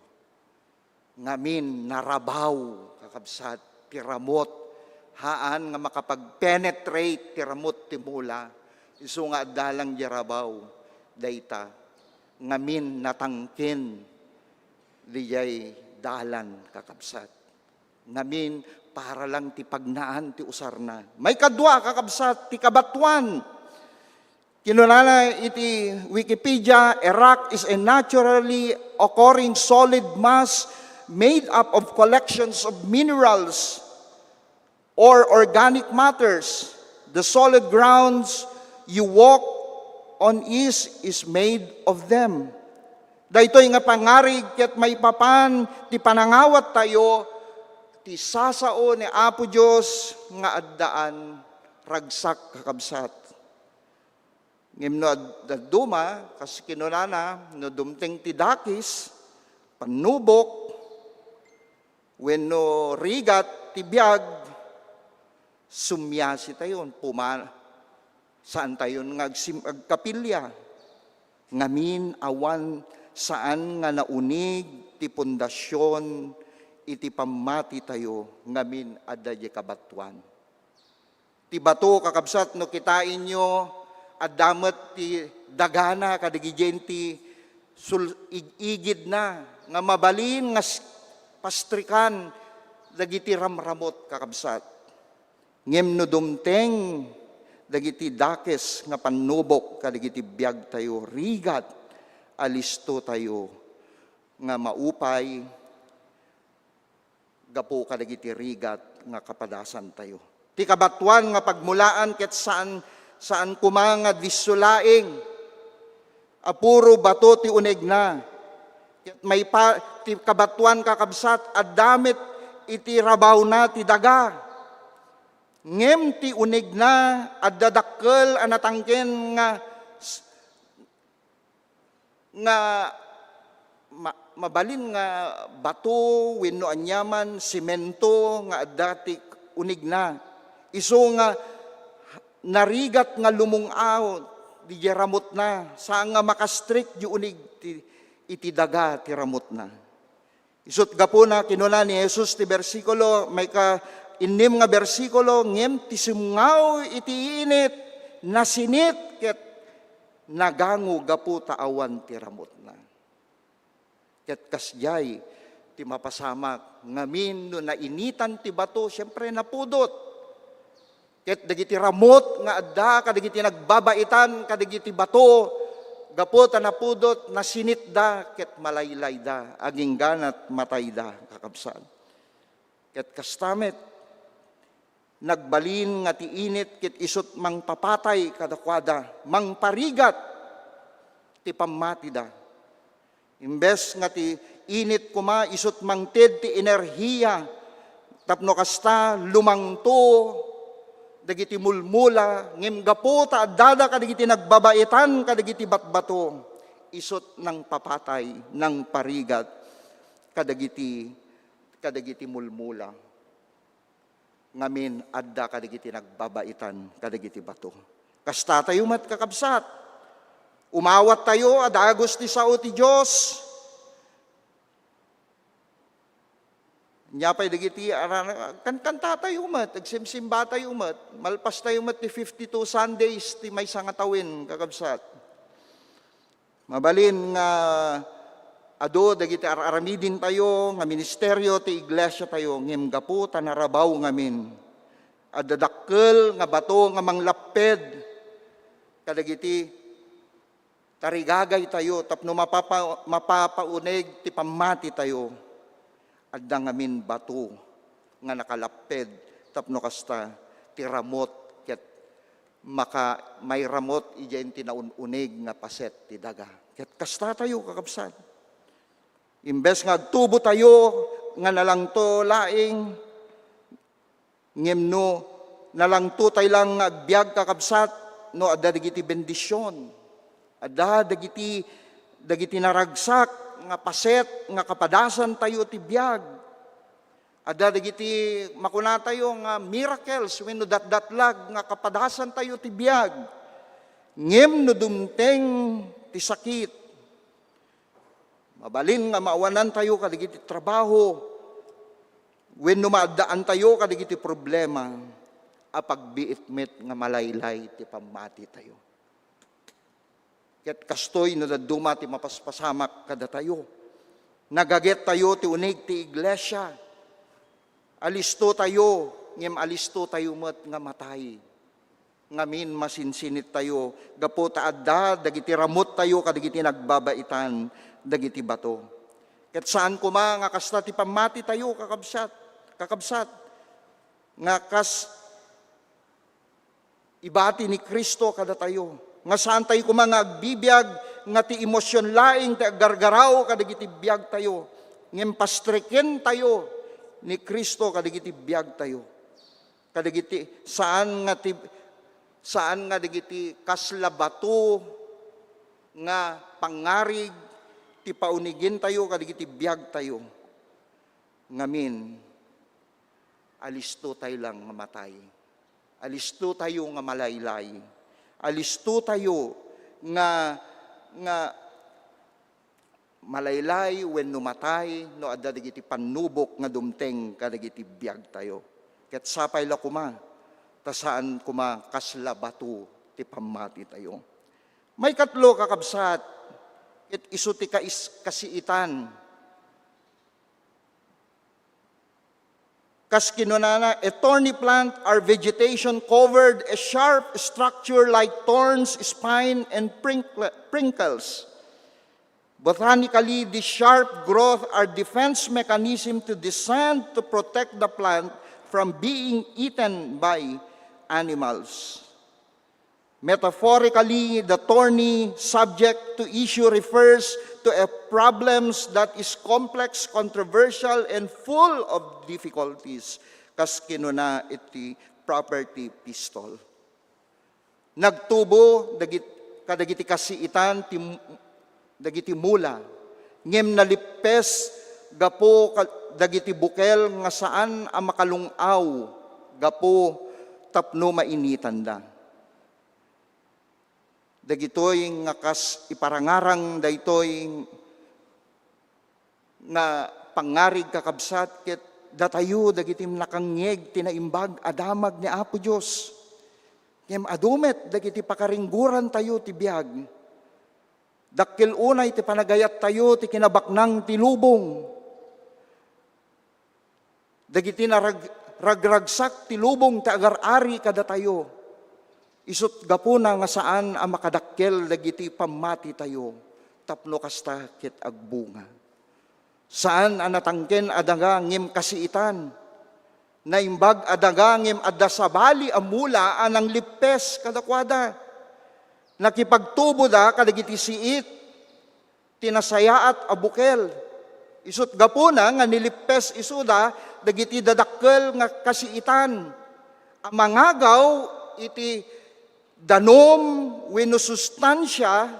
Ngamin, narabaw, kakabsat, ti ramut, haan nga makapag-penetrate ti ramut ti mula, isu nga adda lang diay rabaw, dayta. Ngamin, natangken, diay dalan, kakabsat. Ngamin, para lang ti pagnaan ti usarna. Maikadua, kakabsat, ti kabatuan. Kinunana iti Wikipedia, a rock is a naturally occurring solid mass made up of collections of minerals or organic matters. The solid grounds you walk on is, is made of them. Daytoy nga pangarig ket maipapan ti panangawattayo Ti sasao ni Apo Dios nga addaan ragsak, kakabsat. Ngem no ad-, dadduma, kas kinunana, no dumteng ti dakes, pannubok, wenno rigat ti biag, sumiasitayon, puma-, saantayon nga agsim-, agkapilya. Ngamin, awan, saan nga naunig ti pundasion iti pammatitayo, ngamin adda diay kabatoan. Ti bato, kakabsat, no kitaenyo, adda met ti dagana kadagiti sul-, ig-igidna nga mabalin nga s-, pastrikan dagiti ramramut, kakabsat. Ngem no dumteng dagiti dakes nga pannubok kadagiti biagtayo, rigat, alistotayo nga maupay gapu kadagiti rigat nga kapadasantayo. Ti kabatoan nga pagmulaan ket saan, saan koma nga disso laeng a puro bato ti unegna. Ket maipa-, ti kabatoan, kakabsat, adda met iti rabawna ti daga. Ngem ti unegna, adda dakkel a natangken nga s-, nga ma-, mabalin nga bato wenno aniaman, semento nga adda ti unegna. Isu nga narigat nga lumung-aw diay ramutna, saan nga makastrik diay uneg ti, iti daga ti ramutna. Isut' gapuna, kinuna ni Jesus ti bersikulo, maika-innem nga bersikulo, "Ngem ti simngaw iti init, nasinit ket nagango gapu ta awan ti ramutna." Ket kasdiay ti mapasamak, ngamin no nainitan ti bato, siempre, napudot. Ket dagiti ramut nga adda kadagiti nagbabaitan kadagiti bato, gapu ta napudot, nasinitda ket malaylayda, agingganat matayda, kakabsat. Ket kasta met, nagbalin nga ti init ket isut' mangpapatay kadakuada, mangparigat ti pammatida. Imbes nga ti init koma isut' mangted ti enerhiya tapno kasta lumangto dagiti mulmula, ngem gapu ta addada kadagiti nagbabaitan kadagiti batbato, isut' nangpapatay, nangparigat kadagiti, kadagiti mulmula. Ngamin, adda kadagiti nagbabaitan kadagiti bato. Kastatayo met, kakabsat. Umawattayo a dagus ti sao ti Dios. Ania pay dagiti ara-, kan-, kantatayo met, agsimsimbatayo met, malpastayo met ti fifty-two Sundays ti maysa nga tawen, kakabsat. Mabalin nga adu dagiti ar-aramidentayo nga ministerio ti iglesiatayo, ngem gapu ta narabaw ngamin, adda dakkel nga bato nga manglapped kadagiti tarigagaytayo tapno mapapa-, mapapauneg ti pammatitayo. Adda ngamin bato nga nakalapped tapno kasta ti ramut ket maka-, mairamut idiay ti naun-uneg nga paset ti daga. Ket kastatayo, kakabsat. Imbes nga agtubotayo nga nalangto laeng, ngem no nalangtotay lang nga agbiag, kakabsat, no adda dagiti bendision, adda dagiti, dagiti naragsak nga paset nga kapadasantayo ti biag. Adda dagiti makunatayo nga miracles wenno datdatlag nga kapadasantayo ti biag. Ngem no dumteng ti sakit, mabalin nga maawanantayo kadagiti trabaho wenno maaddaantayo kadagiti problema, apagbiit met nga malaylay ti pammatitayo. Ket kastoy no dadduma ti mapaspasamak kadatayo. Nagagettayo ti uneg ti iglesia. Alistotayo, ngem alistotayo met nga matay. Ngamin, masinsinittayo gapu ta adda dagiti ramuttayo kadagiti nagbabaitan dagiti bato. Ket saan koma nga kasta ti pammatitayo, kakabsat, kakabsat, nga kas ibati ni Cristo kadatayo, nga saantayo koma nga agbibiag nga ti emosion laeng ti aggargaraw kadagiti biagtayo, ngem pastrikentayo ni Cristo kadagiti biagtayo. Kadagiti saan nga ti, saan nga dagiti kasla bato nga pangngarig ti paunigentayo kadagiti biagtayo. Ngamin, alisto tayo lang nga matay. Alisto tayo nga malaylay. Alisto tayo nga, nga malaylay wenno matay no adda dagiti pannubok nga dumteng kadagiti biagtayo. Ket sapay la koma, ta saan koma kasla bato ti pammatitayo. Maikatlo, kakabsat, ket isu ti kais-, kasiitan. Kas kinunana, a thorny plant or vegetation covered a sharp structure like thorns, spine, and prinkle-, prickles. Botanically, this sharp growth are defense mechanism to descend to protect the plant from being eaten by animals. Metaphorically, the thorny subject to issue refers to a problems that is complex, controversial, and full of difficulties. Kas kinuna iti Property Pistol. Nagtubo dagit-, kadagiti kasiitan ti m-, dagiti mula, ngem nalippes gapu ka-, dagiti bukel nga saan a makalung-aw gapu tapno mainitanda. Dagitoy nga kas iparangarang daytoy nga pangngarig, kakabsat, ket datayo dagiti nakangngeg ti naimbag a damag ni Apo Dios. Ngem adu met dagiti pakaringgurantayo ti biag. Dakkel unay ti panagayattayo ti kinabaknang ti lubong. Dagiti narag-, ragragsak ti lubong ti agar-ari kadatayo. Isut' gapuna nga saan a makadakkel dagiti pammatitayo tapno kasta ket agbunga. Saan a natangken a daga ngem kasiitan. Naimbag a daga ngem adda sabali a mula a nanglippes kadakuada. Nakipagtuboda kadagiti siit ti nasayaat a bukel. Isut' gapuna nga nilippes isuda dagiti dadakkel nga kasiitan a mangagaw iti danum wenno sustansia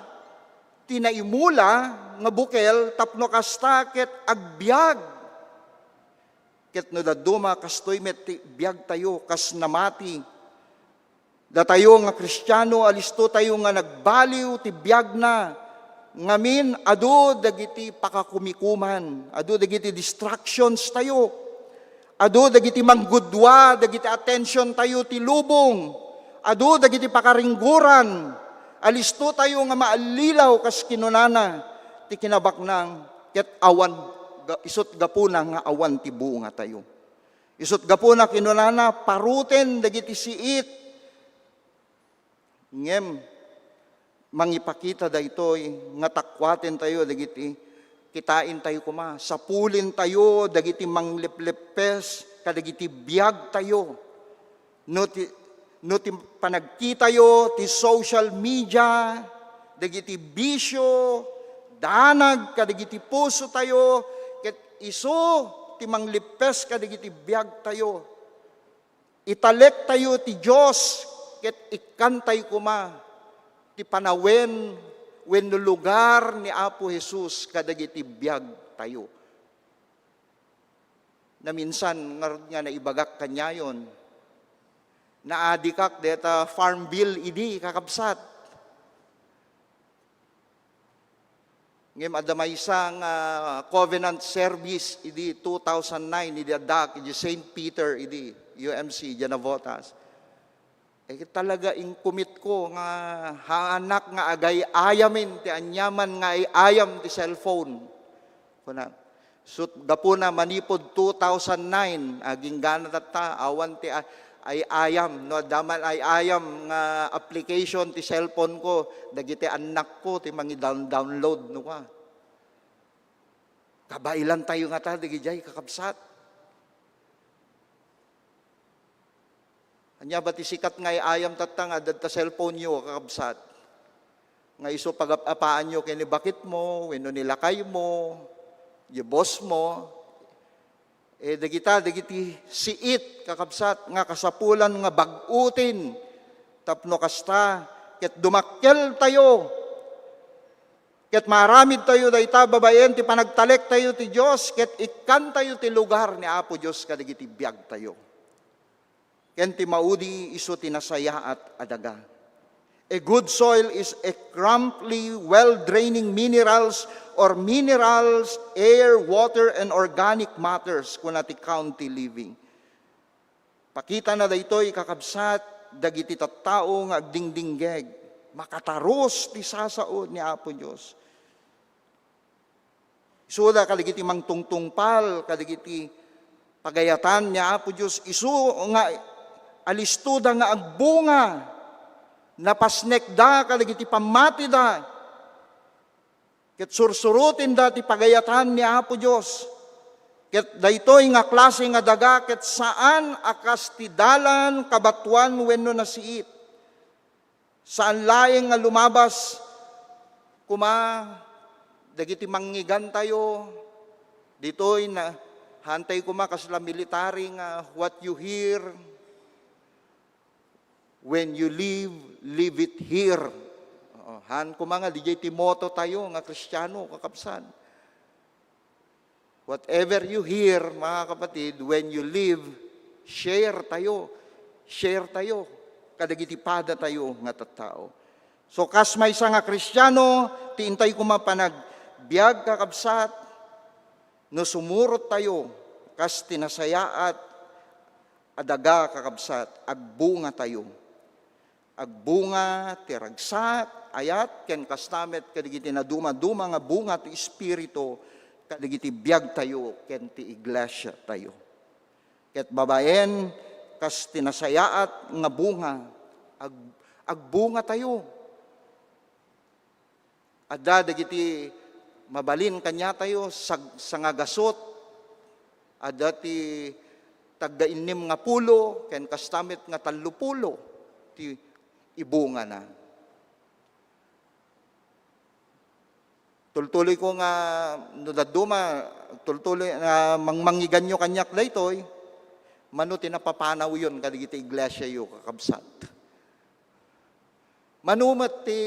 ti naimula nga bukel tapno kasta ket agbiag. Ket no dadduma, kastoy met ti biagtayo kas namati. Datayo nga Kristiano, alistotayo nga nagbaliw ti biagna. Ngamin, adu dagiti pakakumikuman, adu dagiti distractions tayo, adu dagiti manggudua dagiti attention tayo ti lubong, adu dagiti pakaringguran. Alistotayo nga maallilaw kas kinunana ti kinabaknang, ket awan ga-, isut' gapuna nga awan ti bungatayo. Isut' gapuna kinunana, paruten dagiti siit. Ngem, mangipakita daytoy nga takkuaten tayo dagiti, kitain tayo koma, sapulin tayo dagiti manglepleppes kadagiti biag tayo. No ti, no ti panagkitayo ti social media, dagiti bisio, danag kadagiti puso tayo, ket isu ti manglippes kadagiti biag tayo. Italek tayo ti Dios, ket ikkan tayo koma ti panawen wenno lugar ni Apo Jesus kadagiti biag tayo. Naminsan ngarud nga naibagak kaniayon, naadikak deta Farm Bill idi, kakabsat. Ngem adda maysa nga covenant service idi two thousand nine, idi addaak idi Saint Peter idi U M C, diay Navotas. Eh, talaga inkumitko nga haanak nga agay-ayamen ti aniaman nga ay-ayam ti cellphone. Kuna, sut-, gapuna manipud two thousand nine, aginggana tatta, awan ti a-, ay-ayam. No, adda man ay-ayam nga application ti cellphone ko, dagiti annakko ti mangidown-download, no, ka. Kabaelan tayo ngata, dagidiay, kakabsat. Ania ba ti sikat nga ay-ayam tatta nga adda ta cellphone yo, kakabsat? Nga isu pagap-apaanyo ken ni baketmo, wenno ni lakaymo, ni bossmo, E, dagita, dagiti siit, kakabsat, nga kasapulan nga bag-oten tapno kasta, ket dumakkeltayo, ket maaramidtayo dayta babaen ti panagtalektayo ti Dios, ket ikkantayo ti lugar ni Apo Dios kadagiti biagtayo. Ken ti maudi isu ti nasayaat a daga. A good soil is a crumbly, well-draining minerals or minerals, air, water, and organic matters, kuna ti County Living. Pakitana daytoy, kakabsat, dagiti tattao nga agdingdinggeg, makatarus ti sasao ni Apo Dios. Isuda kadagiti mangtungtungpal kadagiti pagayatan ni Apo Dios, isu nga alistoda nga agbunga, napasnekda kadagiti pammatida, ket sursurotenda ti pagayatan ni Apo Dios. Ket daytoy nga klase nga daga ket saan a kas ti dalan, kabatuan wenno nasiit. Saan laeng nga lumabas koma dagiti mangngegantayo ditoy na, haantay koma kasla military nga, "What you hear, when you live, live it here." Oo, haan koma nga diay ti motto tayo nga Kristiano, kakabsat. Whatever you hear, mga kapatid, when you live, share tayo. Share tayo kadagiti pada tayo nga tattao. So, kas maysa nga Kristiano, ti intay koma panagbiag, kakabsat, no sumurot tayo, kas ti nasayaat a daga, kakabsat, agbunga tayo. Agbunga ti ragsak, ayat, ken kasta met kadagiti nadumaduma nga bunga ti Espiritu kadagiti biagtayo ken ti iglesiatayo. Ket babaen, kas ti nasayaat nga bunga, ag-, agbunga tayo. Adda dagiti mabalin kaniatayo, sag-, sangagasut, adda ti taggainnem nga pulo, ken kasta met nga tallo pulo ti ibungana. Tultuloyko nga no dadduma, tultuloy nga mangmangngegyo kaniak daytoy, mano ti napapanawyon kadagiti iglesiayo, kakabsat. Mano met ti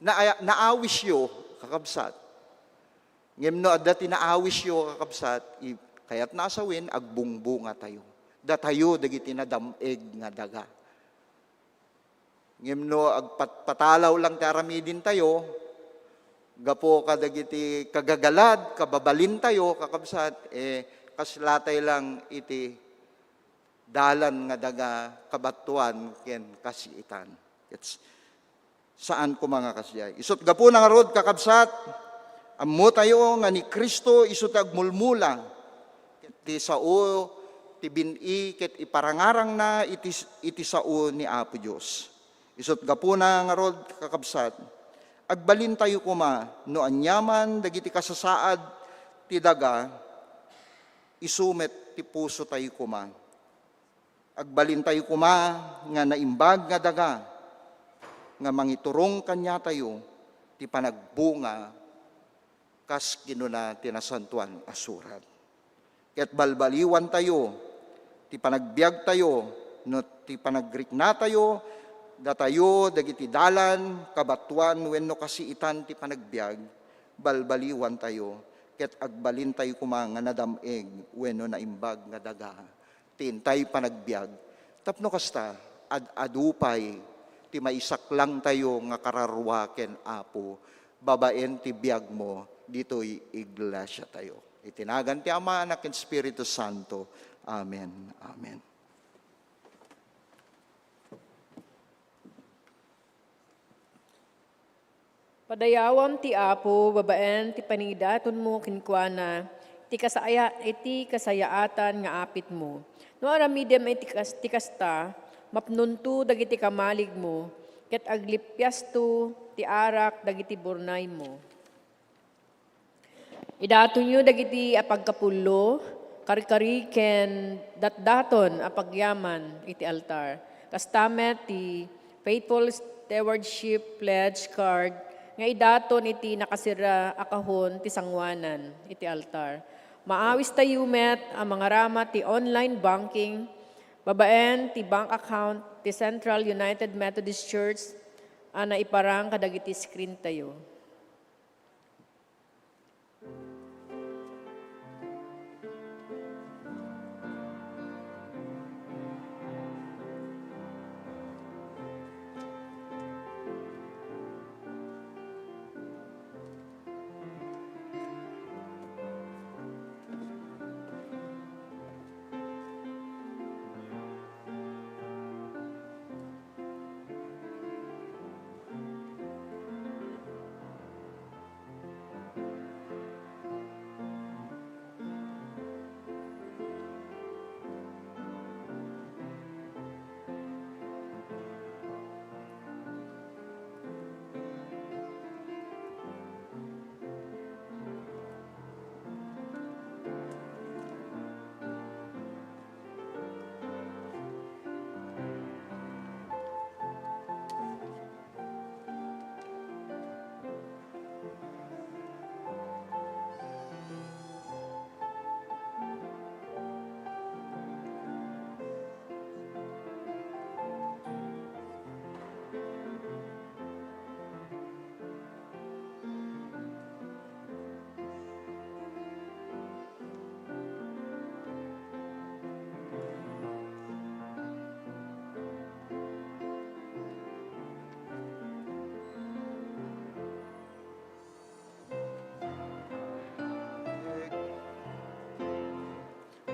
naa-, naawisyo, kakabsat. Ngem no adda ti naawisyo, kakabsat, i-, kayatna a sawen, agbungbungatayo. Datayo dagiti nadam-eg nga daga. Ngem no agpat-, patalaw lang ti aramidentayo, gapu kadagiti kagagalad, kababalintayo, kakabsat, eh, kaslatay lang iti dalan nga daga, kabatuan ken kasiitan. Ket saan koma nga kasdiay. Isut' gapuna ngarud, kakabsat, ammotayo nga ni Cristo isu ti agmulmula ket ti sao ti bin-i ket iparangarangna iti, iti sao ni Apo Dios. Isut' gapuna ngarud, kakabsat, agbalintayo koma no aniaman dagiti kasasaad ti daga, isu met ti pusotayo koma. Agbalintayo koma nga naimbag nga daga nga mangiturong kaniatayo ti panagbunga, kas kinuna ti Nasantoan a Surat. Ket balbaliwantayo ti panagbiagtayo no ti panagriknatayo, datayo dagiti dalan, kabatuan wenno kasiitan ti panagbiag, balbaliwantayo, ket agbalintayo koma nga nadam-eg wenno naimbag nga daga ti intay panagbiag. Tapno kasta, ad-adu pay ti maisaklangtayo nga kararua ken Apo babaen ti biagmo ditoy iglesiatayo. Iti nagan ti Ama, Anak, ken Espiritu Santo. Amen. Amen. Padayawam ti Apo babaen ti panangidatonmo kenkuana, iti kasaya-, iti kasayaatan nga apitmo. No aramidem iti kas-, ti kasta, mapnonto dagiti kamaligmo, ket aglippiasto ti arak dagiti burnaymo. Idatonyo dagiti apagkapullo, karkari ken datdaton a pagyaman iti altar. Kasta met ti Faithful Stewardship Pledge Card nga idaton iti nakasirra a kahon ti sangoanan iti altar. Maawistayo met a mangarama ti online banking babaen ti bank account ti Central United Methodist Church a naiparang kadagiti screen tayo.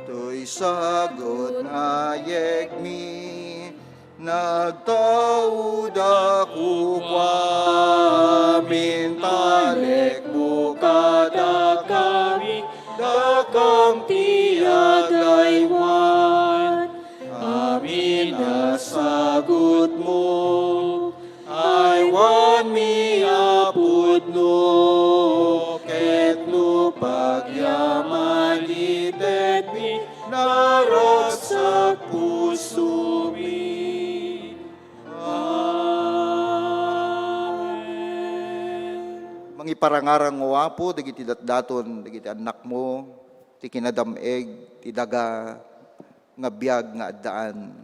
Toy sagut nga ayegmi, nagtaudak kua, amin talekmo kadakami, dakam ti agaywan. Amin a sagutmo, aywanmi a pudno, ket no pagyaman itetmi, naragsak pusomi. Amen. Mangiparangarang, O Apo, dagiti datdaton dagiti annakmo, ti kinadam-eg ti daga nga biag nga addaan.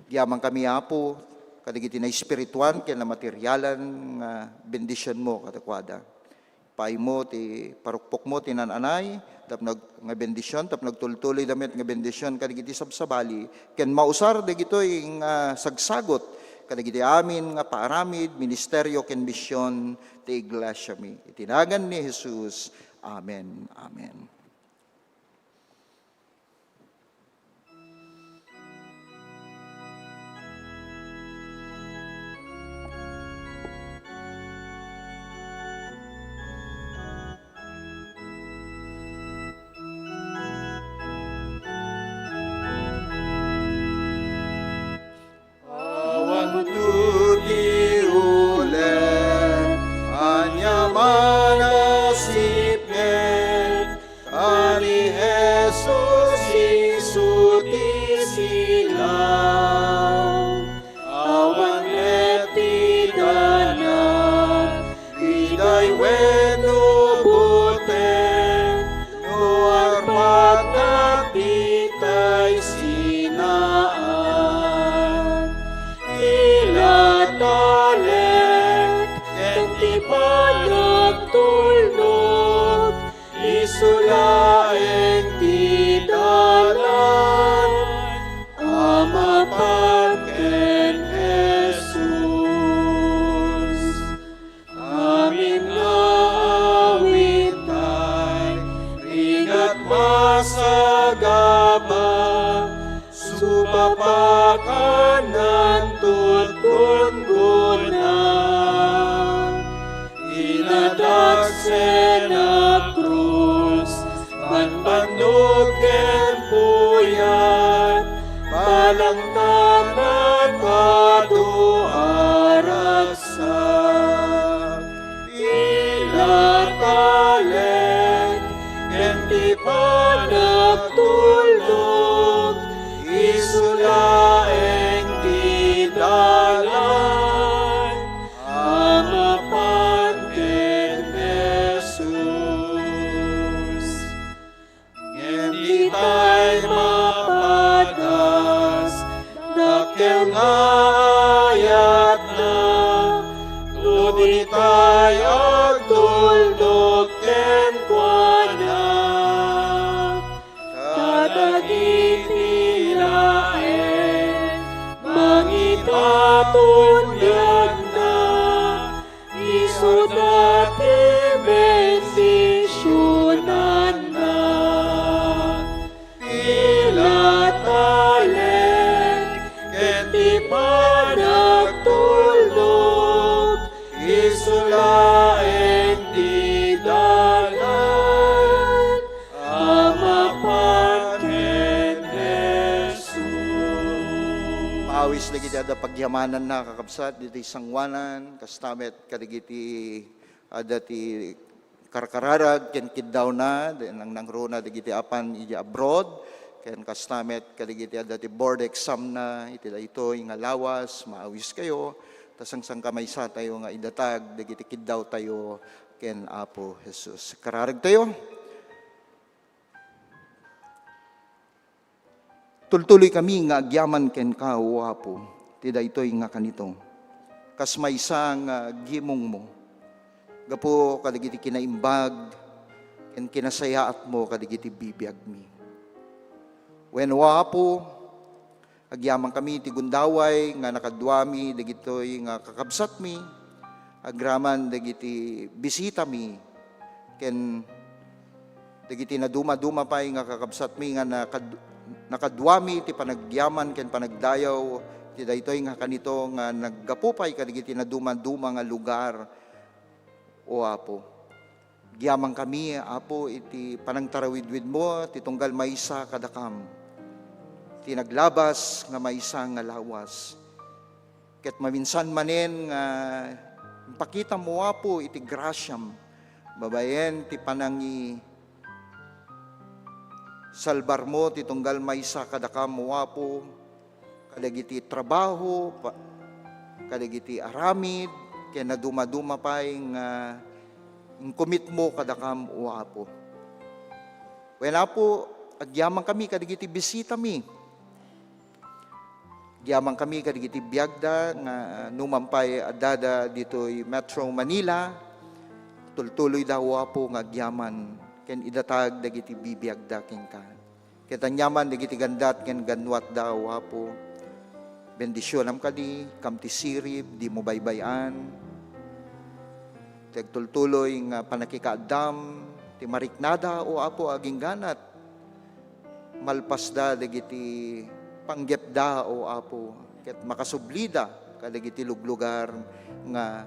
Agyamankami, Apo, kadagiti naespirituan ken namaterialan nga bendisionmo kadakuada. Ipaaymo ti parukpokmo ti naan-anay tapno ag-, nga bendision, tapno agtultuloyda met nga bendision kadagiti sabsabali, ken mausar dagitoy nga sagsagut kadagiti amin nga paaramid, ministerio, ken mision ti iglesiami. Iti nagan ni Jesus. Amen. Amen. Awan ti ulem, ania man a sipnget, a ni Jesus isu ti silaw. Awan met ti danag, biday wenno buteng, no arpatna ti tay sinaan. Ti latalek ken ti panagtulnog, isu laeng ti dalan a mapan ken Jesus. Amin nga awit tay, rigat masagaba, supapakan nantod gunggona. Inadak sen a krus, bambannog ken puyat, balang tanat adu a ragsak. Ti latalek ken ti panagtulnog, isu laeng ti dalan a mapan ken Jesus. nga ayatna, no ditay agtulnog kenkuana. Kadagiti laeng mangipatulnogna, isuda ti bendisionanna. Ti latalek ken ti panagtulnog, isu laeng ti dalan a mapan ken Jesus. Maawis dagiti adda pagyamananna, kakabsat, ditoy sangoanan, kasta met kadagiti adda ti karkararag ken kiddawna, nangnangruna dagiti apan idiay abroad, ken kasta met kadagiti adda ti board exam na iti daytoy nga lawas, maawiskayo, ta sangsankamaysa tayo nga idatag dagiti kiddawtayo ken Apo Jesus. Kararagtayo. Tultuloykami nga agyaman kenka, O Apo, ti daytoy nga kanito, kas maysa nga gimongmo, gapu kadagiti kinaimbag ken kinasayaatmo kadagiti bibiagmi. Wen, O Apo, agyamankami ti gundaway nga nakaduami dagitoy nga kakabsatmi, agraman dagiti bisitami, ken dagiti nadumaduma pay nga kakabsatmi nga nakad-, nakaduami ti panagyaman ken panagdayaw ti daytoy nga kanito nga naggapu pay kadagiti nadumaduma nga lugar, O Apo. Agyamankami, Apo, iti panangtarawidwidmo ti tunggal maysa kadakam, ti naglabas nga maysa nga lawas. Ket maminsan manen nga impakitam, O Apo, iti grasiam, babaen ti panangi-, salbarmo ti tunggal maysa kadakam, O Apo, kadagiti trabaho, pa-, kadagiti aramid, ken nadumaduma pay nga inkumitmo kadakam, O Apo. Wen, Apo, agyamankami kadagiti bisitami. Agyamankami kadagiti biagda nga, ah, numan pay addada ditoy Metro Manila, tultuloyda, O Apo, nga agyaman ken idatag dagiti bibiagda kenka. Ket aniaman dagiti gandat ken gannuatda, O Apo, bendisionam kadi, kam ti sirib, dimo baybay-an. Ti agtultuloy nga pannakikaaddam, ti mariknada, O Apo, agingganat. Malpasda dagiti panggepda, O Apo, ket makasublida kadagiti luglugar nga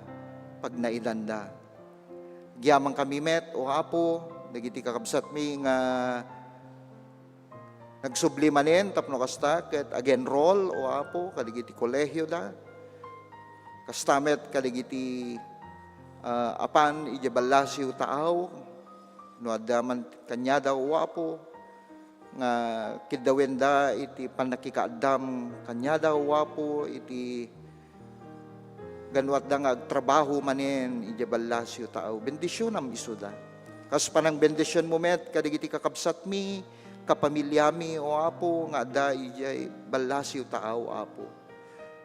pagnaidanda. Agyamankami met, O Apo, dagiti kakabsatmi nga nagsubli manen tapno kasta ket ag-enroll, O Apo, kadagiti kolehioda. Kasta met kadagiti, ah, apan idiay ballasiw taaw, no adda man kaniada, O Apo, nga kiddawenda iti pannakikaaddam kaniada, O Apo, iti gannuatda nga agtrabaho manen idiay ballasiw taaw. Bendisionam isuda. Kas panangbendisionmo met kadagiti kakabsatmi, kapamiliami, O Apo, nga adda idiay ballasiw taaw, Apo.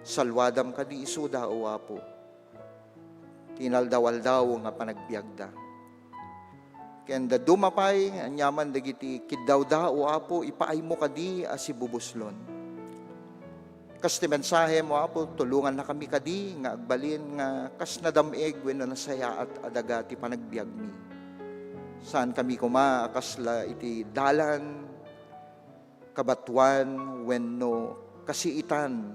Saluadam kadi isuda, O Apo. Ti inaldaw-aldaw nga panagbiagda. Ken dadduma pay, aniaman dagiti kiddawda, O Apo, ipaaymo kadi a sibubuslon. Kas ti mensahem, O Apo, tulongannakami kadi nga agbalin nga kas nadam-ig wenno nasayaat a daga ti panagbiagmi. Saankami koma a kasla iti dalan, kabatuan, wenno kasiitan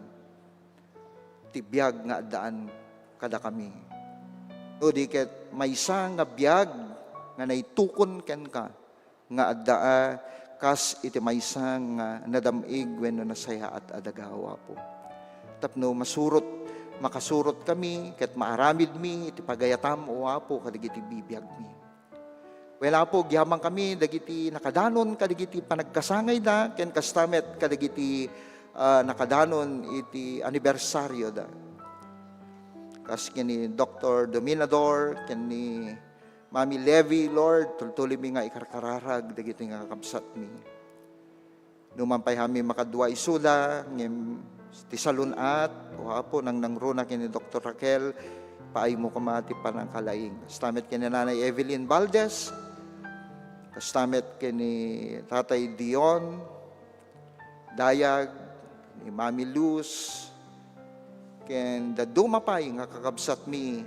ti biag nga addaan kadakami. No di ket maysa nga biag nga naitukon kenka nga adda a kas iti maysa nga nadam-ig wenno nasayaat a daga, O Apo. Tapno masurot, makasurotkami ket maaramidmi iti pagayatam, O Apo, kadagiti bibiagmi. Wen, Apo, agyamankami dagiti nakadanon kadagiti panagkasangayda ken kasta met kadagiti, ah, nakadanon iti anibersarioda. Kas ken ni Doktor Dominador ken ni Mami Levy, Lord, tultuloymi nga ikarkararag dagiti nga kakabsatmi. Numan pay kami makadua isuda, ngem ti salun-at, O Apo, nangnangruna ken ni Doktor Raquel, paaymo koma ti pannakalaing. Kasta met ken ni Nanay Evelyn Valdez, kasta met ken ni Tatay Dion Dayag, ni Mami Luz, ken dadduma pay nga kakabsatmi,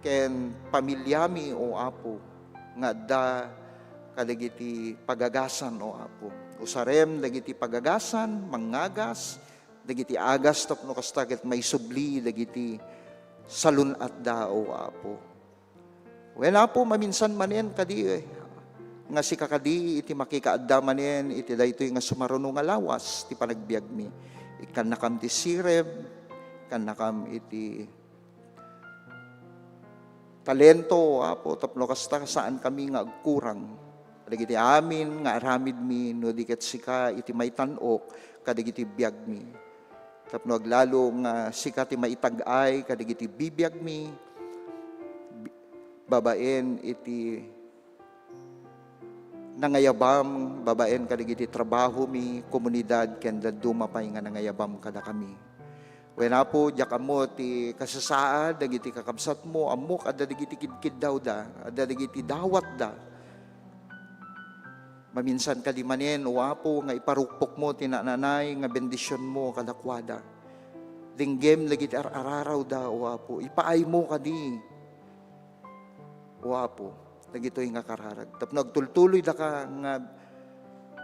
ken pamiliami, O Apo, nga adda kadagiti pagagasan, O Apo. Usarem dagiti pagagasan, mangngagas dagiti agas tapno kasta ket maisubli dagiti salun-atda, O Apo. Wen, Apo, maminsan manen kadi, eh, nga sika kadi iti makikaadda manen iti daytoy nga sumaruno nga lawas ti panagbiagmi. Ikkannakam ti sireb, ikkannakam iti talento, Apo, tapno kasta saan kami nga agkurang kadagiti amin nga aramidmi, no di ket sika iti maitan-ok kadagiti biagmi. Tapno aglalo nga sika ti maitag-ay kadagiti bibiagmi, bi-, babaen iti nangayabam, babaen kadagiti trabahomi, komunidad, ken dadduma pay nga nangayabam kadakami. Wen, Apo, diak ammo ti kasasaad dagiti kakabsatmo, ammok adda dagiti kidkiddawda, adda dagiti dawatda. Maminsan kadi manen, O Apo, nga iparukpokmo ti naananay nga bendisionmo kadakuada. Denggem dagiti ar-ararawda, O Apo, ipaaymo kadi, O Apo, dagitoy nga kararag. Tapno agtultuloydaka nga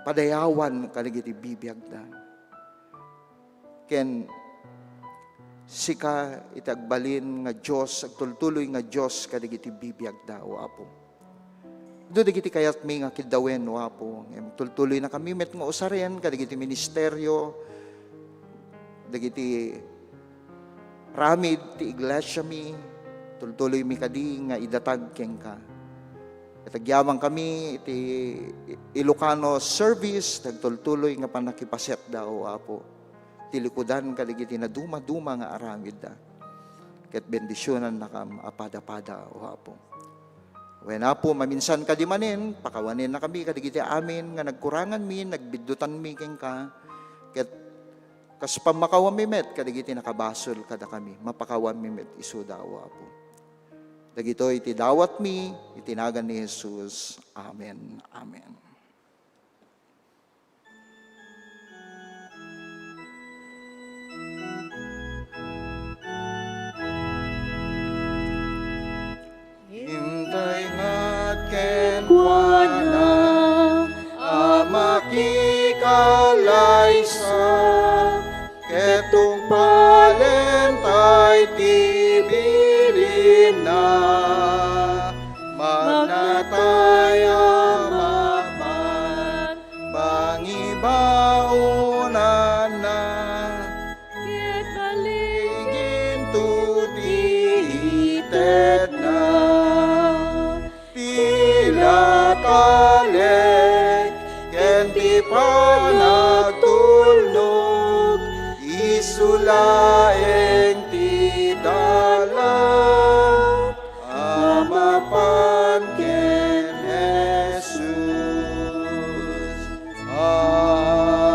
padayawan kadagiti bibiagda. Ken sika iti agbalin nga Dios, agtultuloy nga Dios kadagiti bibiagda, O Apo. Adu dagiti kayatmi nga kiddawen, O Apo, ngem tultuloynakami met nga usaren kadagiti ministerio, dagiti ramid ti iglesiami, tultuloymi kadi nga idatag kenka. Ket agyamankami iti Ilocano service, agtultuloy nga pannakipasetda, O Apo. Ti likudan kadagiti naduma-duma nga aramidda. Ket bendisionannakam a pada-pada, O Apo. Wen, Apo, maminsan kadi manen, pakawanennakami kadagiti amin nga nagkuranganmi, nagbiddutanmi kenka. Ket kas pammakawami met kadagiti nakabasol kadakami, mapakawanmi met isuda, O Apo. Dagitoy ti dawatmi iti nagan ni Jesus. Amen. Amen. Intay ngat kenkuana a makikalaysa, ket tungpalentay ti bilinna, magnatay a mapan pangibaonanna. Ket baliginto ti itedna, ti latalek ken ti panagtulnog, isu laeng ti dalan a mapan ken Jesus. Amen.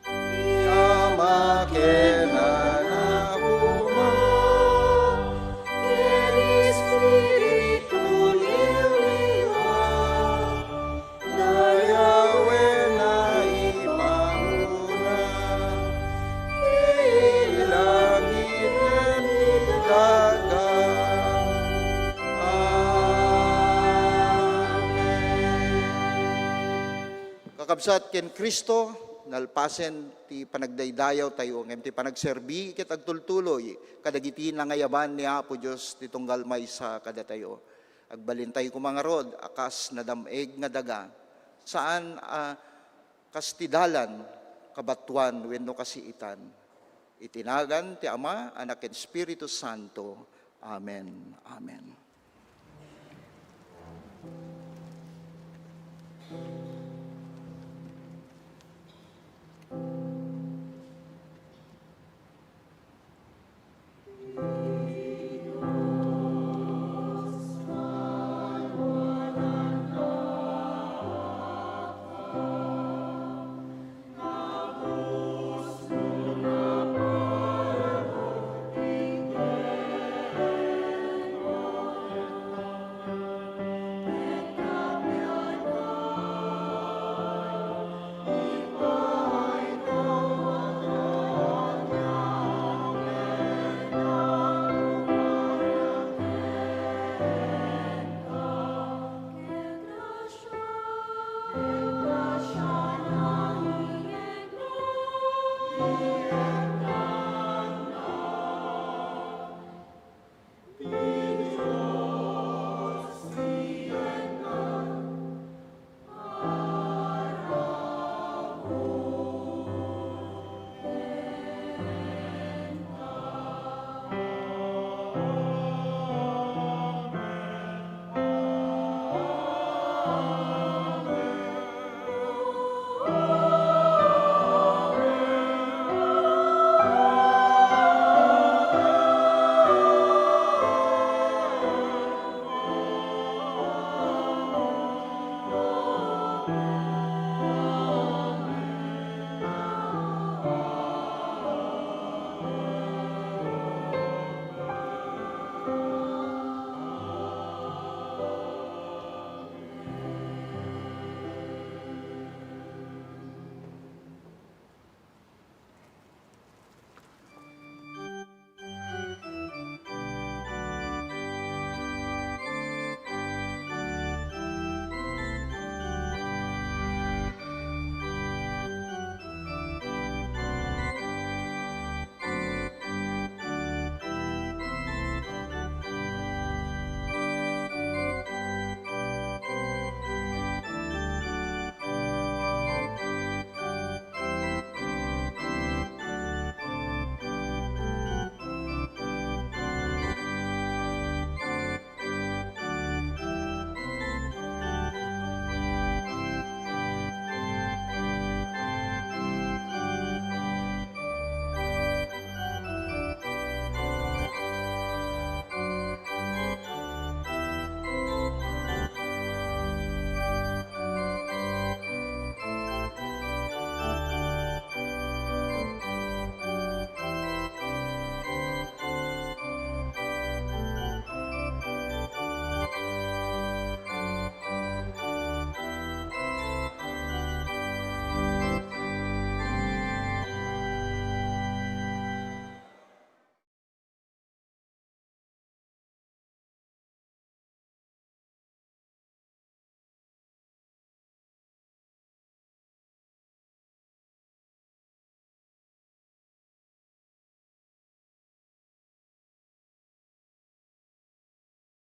Ti Ama ken Anak koma, ken Espiritu Liwliwa, dayawen a ipanguna, iti langit ken iti daga. Amen. Kakabsat ken Cristo, nalpasen ti panagdaydayawtayo, ngem ti panagserbi ket agtultuloy kadagiti nangayaban ni Apo Dios ti tunggal maysa kadatayo. Agbalintay koma ngarud a kas nadam-eg nga daga, saan a kas ti dalan, kabatoan wenno kasiitan. Iti nagan ti Ama, Anak, ken Espiritu Santo. Amen. Amen.